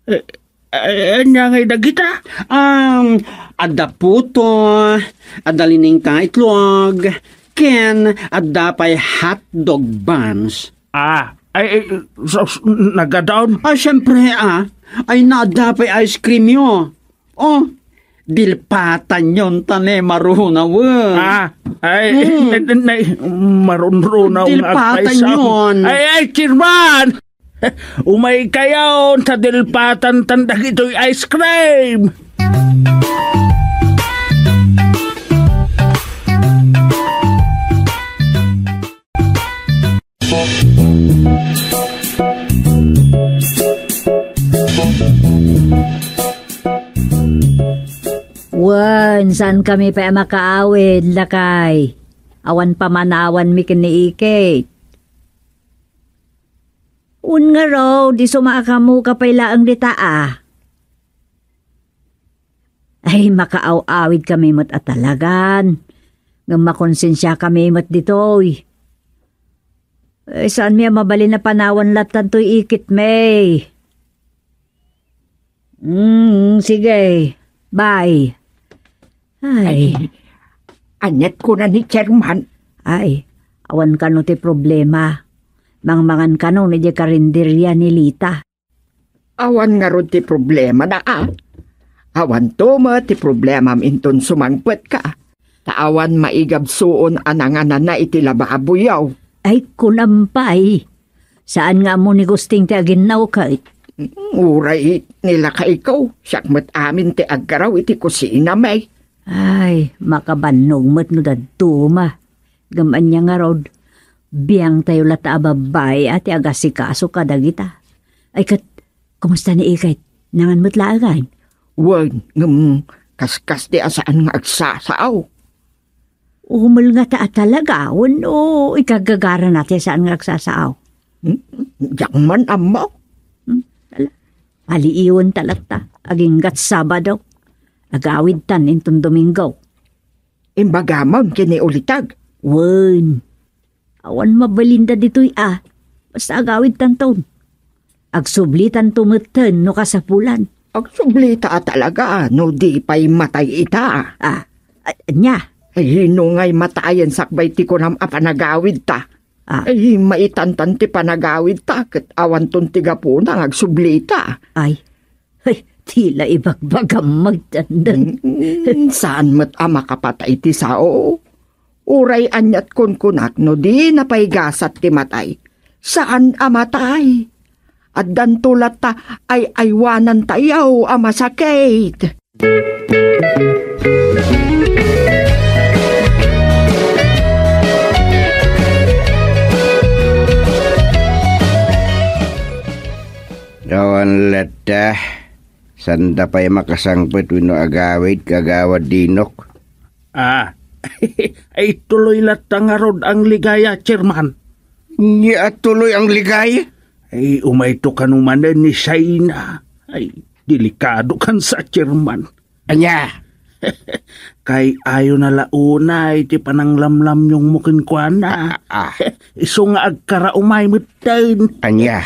Eh, eh, ania ngay dagita? Um, adda puto, adda linengkang itlog, ken adda pay hotdog buns. Ah, ay, ay, so, so, nagadaon? Ay, siyempre, ah. Ay, naadda pay ice cream yo. Oh, dilpatanyon ta ne marunawen. Ah, ay, Mm. nay, nay, marunrunaw nga Dilpatanyon. Agpayso. Ay, ay, Chairman! Umay kayo, ta dilpatan tan dagitoy ice cream! Wen, saan kami pay a makaawid, lakay? Awan pamanawanmi ken ni Ikit. Wen ngarud, isu maakamoka pay laeng dita a. Ay, makaaw-awid kami met a talagan. Ngem makonsensia kami met ditoy. Ay, saan mi a mabalin a panawan lattan toy ikit mi. Mm, sige. Bye. Ay. Ay, aniat kuna ni Chairman? Ay, awan kano ti problema. Mangmangan kano idiay karinderia ni Lita. Awan ngarud ti problemana a. Awanto met ti problemam inton sumangpetka. Ta awan maigabsuon a nanganana iti lababoyo. Ay, kunam pay. Saan nga ammo ni Gusting ti aginnaw ket? Uray ni lakayko, siak met amin ti agkaraw iti kusina, may. Ay, makabannog met no dadduma. Ngem ania ngarud, biangtayo latta a babbai a ti agasikaso kadagita. Ay ket, kumusta ni Ikit? Nangan met laengen? Wen, ngem kaskas ti a saan nga agsasao. Umel ngata a talaga, wenno ikagagarana ti saan nga agsasao? Hmm? Diak man ammo. Hmm? Ala, paliiwenta latta, aginggat Sabado. Agawidtan inton Domingo. Imbagamon ken ni Ulitag. Wen, awan mabalinda ditoy a. Basta agawidtanton. Agsublitanto metten no kasapulan. Agsublita a talaga no di pay matay ita. Ah, a-, ania? Ay, no ngay matayen sakbay ti kunam a panagawidta. Ah. Ay, maitantan ti panagawidta ket awanton ti gapuna nga agsublita. Ay, ay, ti la ibagbagam magdandan. Mm, saan met a makapatay ti sao? Uray aniat kunkunak no dina pay gasat ti matay. Saan a matay. Addanto latta ay-aywanantayo a masakit. Awan latta. Sanda pay makasangpet wenno agawid, Kagawad Dinok. Ah, ay tuloy latta ngarud ang ligaya, Chairman. Nia a tuloy ang ligaya? Ay, umayto kano manen ni Shaina. Ay, delikado kan sa, Chairman. Ania? Kay ayo na la unay ti pananglamlamyongmo kenkuana. Ah, ah, ah. Isu nga agkaraumay metten. Ania?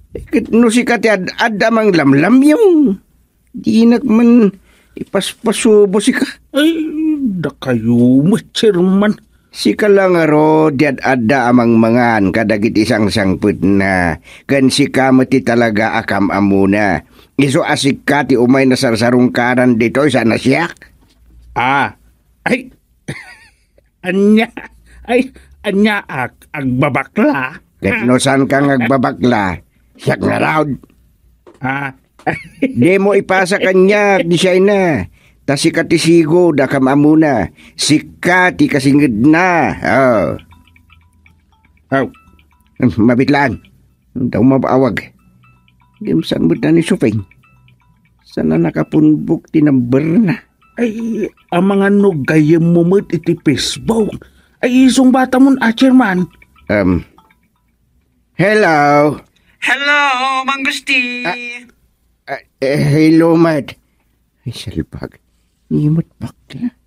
Ket no sika ti ad-adda a manglamlamyong. Dinak man ipaspasubo sika. Ay, dakayo met, Chairman. Sika la ngarud ti ad-adda a mangmangan kadagiti sangsangpetna, ken sika met ti talaga a kam-ammona. Isu a sika ti umay nasarsarungkaran ditoy saan a siak. Ah, ay, ania, ay, ania ak-, agbabakla? Ket no saanka nga agbabakla, siak ngarud. Ah, dimo ipasa kaniak ni Shaina, ta sika ti sigud a kam-ammona, sika ti kasingedna. Oh. Aw. Mabitlaan. Daw mabaawag. Ngem saan met ni Suping? Saan a nakapunbok ti numberna? Ay, amangan no gayyemmo met iti Facebook. Ay, isungbatamon a, Chairman. Um, hello? Hello, Mang Gusti. Ah, ah, eh, hello, Mat. Ay, salbag. Imot bakla.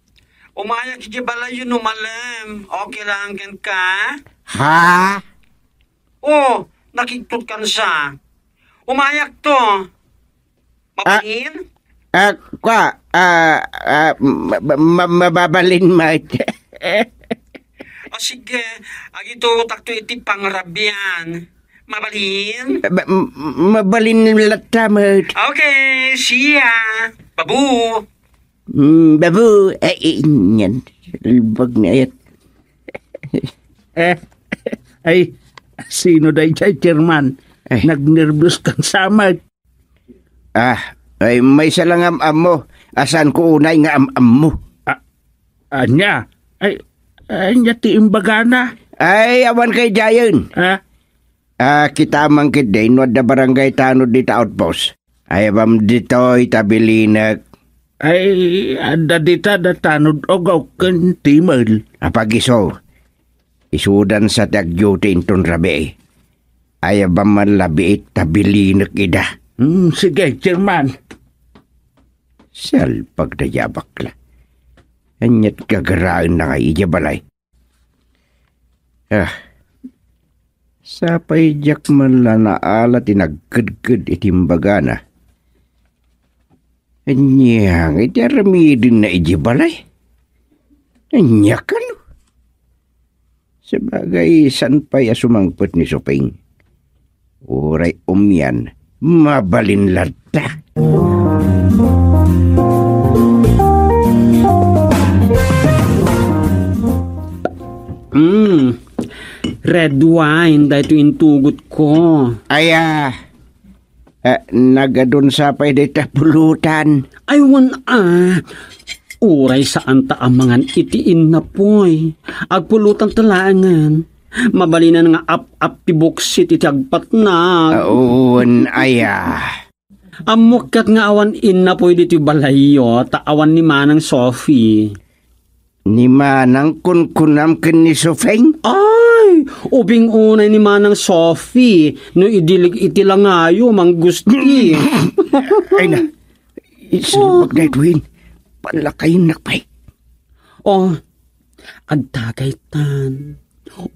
Umayak iti balayo no malem. Okay lang ken ka? Ha? Oh, nakigtot kan sa. Umayak to. Ah, mabalin? Ah, kwa, ah, ah, ma-, ma-, ma-, mababalin, Mat. O sige, agitutak to iti pangrabian. Mabalin? Ma-, ma-, mabalin latta, Mat. Okay, see ya. Babu. Mm, babu. Ay, ay, yan. Salbag na yan. Eh, ay, sino daydiay, Chairman? Ay. Nagnerbios kan sa, Mat. Ah, ay, maysa lang am-ammo. Asan ko unay nga am-ammo? Ah, ania? Ay, ania ti imbagana? Ay, awan kay dayen. Ah? Ah, kita man ketdi no adda barangay tanod dita outpost. Ay, abam ditoy ta bilinek. Ay, adda dita da tanod Ugaw ken Timel. Apag isu. Isudan sa ti agduty inton rabii. Aya ba man la biit ta bilinek ida? Hmm, sige, Chairman. Salpag dayta a bakla. Ania't gagaraenna nga idiay balay? Ah, sapay diak man la naala ti nagkedked iti imbagana. Ania nga iti aramidenna idiay balay? Ania kano? Sabagay, saan pay a sumangpet ni Suping? Uray umian, mabalin latta. Mm. Red wine, daytoy intugot ko. Aya, eh, nagadun sa pay dayta pulutan. Ay, wen a. Uray saan ta a mangan iti innapoy. Agpulutan ta laengen. Mabalinan nga ap-ap ti buksit iti agpatnag. Ah, wen aya. Ammok ket nga awan innapoy ditoy balayyo, ta awan ni Manang Sophie. Ni Manang kunkunam ken ni Sofeng? Ay, ubing unay ni Manang Sophie, no idilig iti langayo, Mang Gusti. Ay na, isalbag na ituin. Palakayin nakpay. Oh, agtagaytan.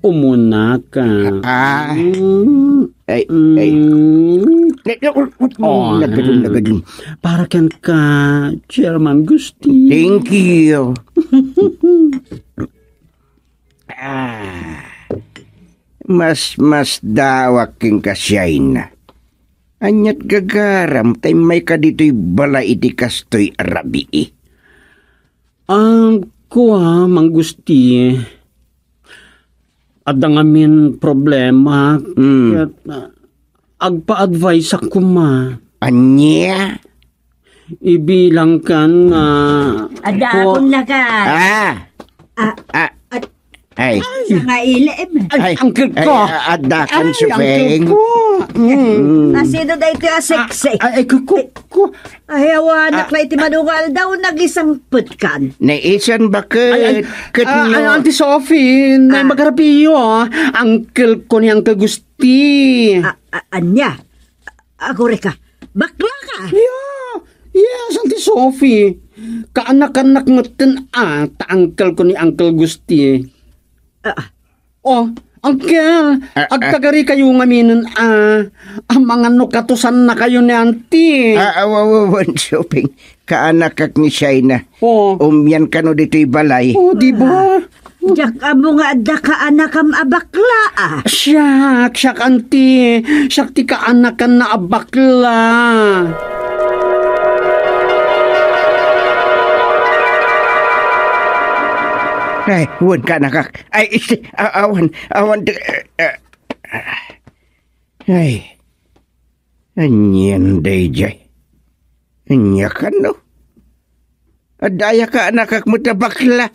Umunaka. Ah. Mm. Ay, ay. Mm. Ne-, ne-, u-, u-, u-, Oh, nagadun, ah. Nagadun. Para ken ka, Chairman Gusti. Thank you. Ah. Mas, mas dawak ken ka, Shaina. Ania't gagaram, tay may ka ditoy balay iti kastoy a rabii. Ah, kua, Mang Gusti. Adda ngamin problema, mm, ket, ah, agpa-advise-ak koma. Ania? Ibilang kan nga Adda ko- akon laga. Ah! Ah! Ah! At Ay. Sa nga ilim. Ay, Ay, uncle ko. Ay, ah, adda kan Ay, Supeng. Uncle ko. Mm. Mm. Asino da ito a sexy? Ah, ay, ko, ko, ko. Ay, awanak Ah. la iti madungal daw, nagisangpet kan. Naisan ba ket, Ay, ay, ket ah, no? Ay, Auntie Sophie, na Ah. Magarapio, ah. Uncle ko ni Uncle Gusti. Ah, ah, anya? Agureka, bakla ka? Yeah, yes, Auntie Sophie. Kaanakannak metten a, ta uncle ko ni Uncle Gusti. Ah. Oh, uncle, Ah, ah. Agtagari kayo ngaminen a, amangan no katusan na kayo ni auntie. Ah, ah, wa, wa, wan, Sophie. Kaanakak ni Shaina. Oo. Umian kano ditoy balay. Oo, di ba? Ah, diak ammo nga adda kaanakam a bakla, ah. Siak, siak, auntie. Siak ti kaanakanna a bakla. Ay, wan kaanakak. Ay, isti, a-, awan, awan, eh, eh, ay. Anian daydiay? Ania kano? Adda aya kaanakak met a bakla?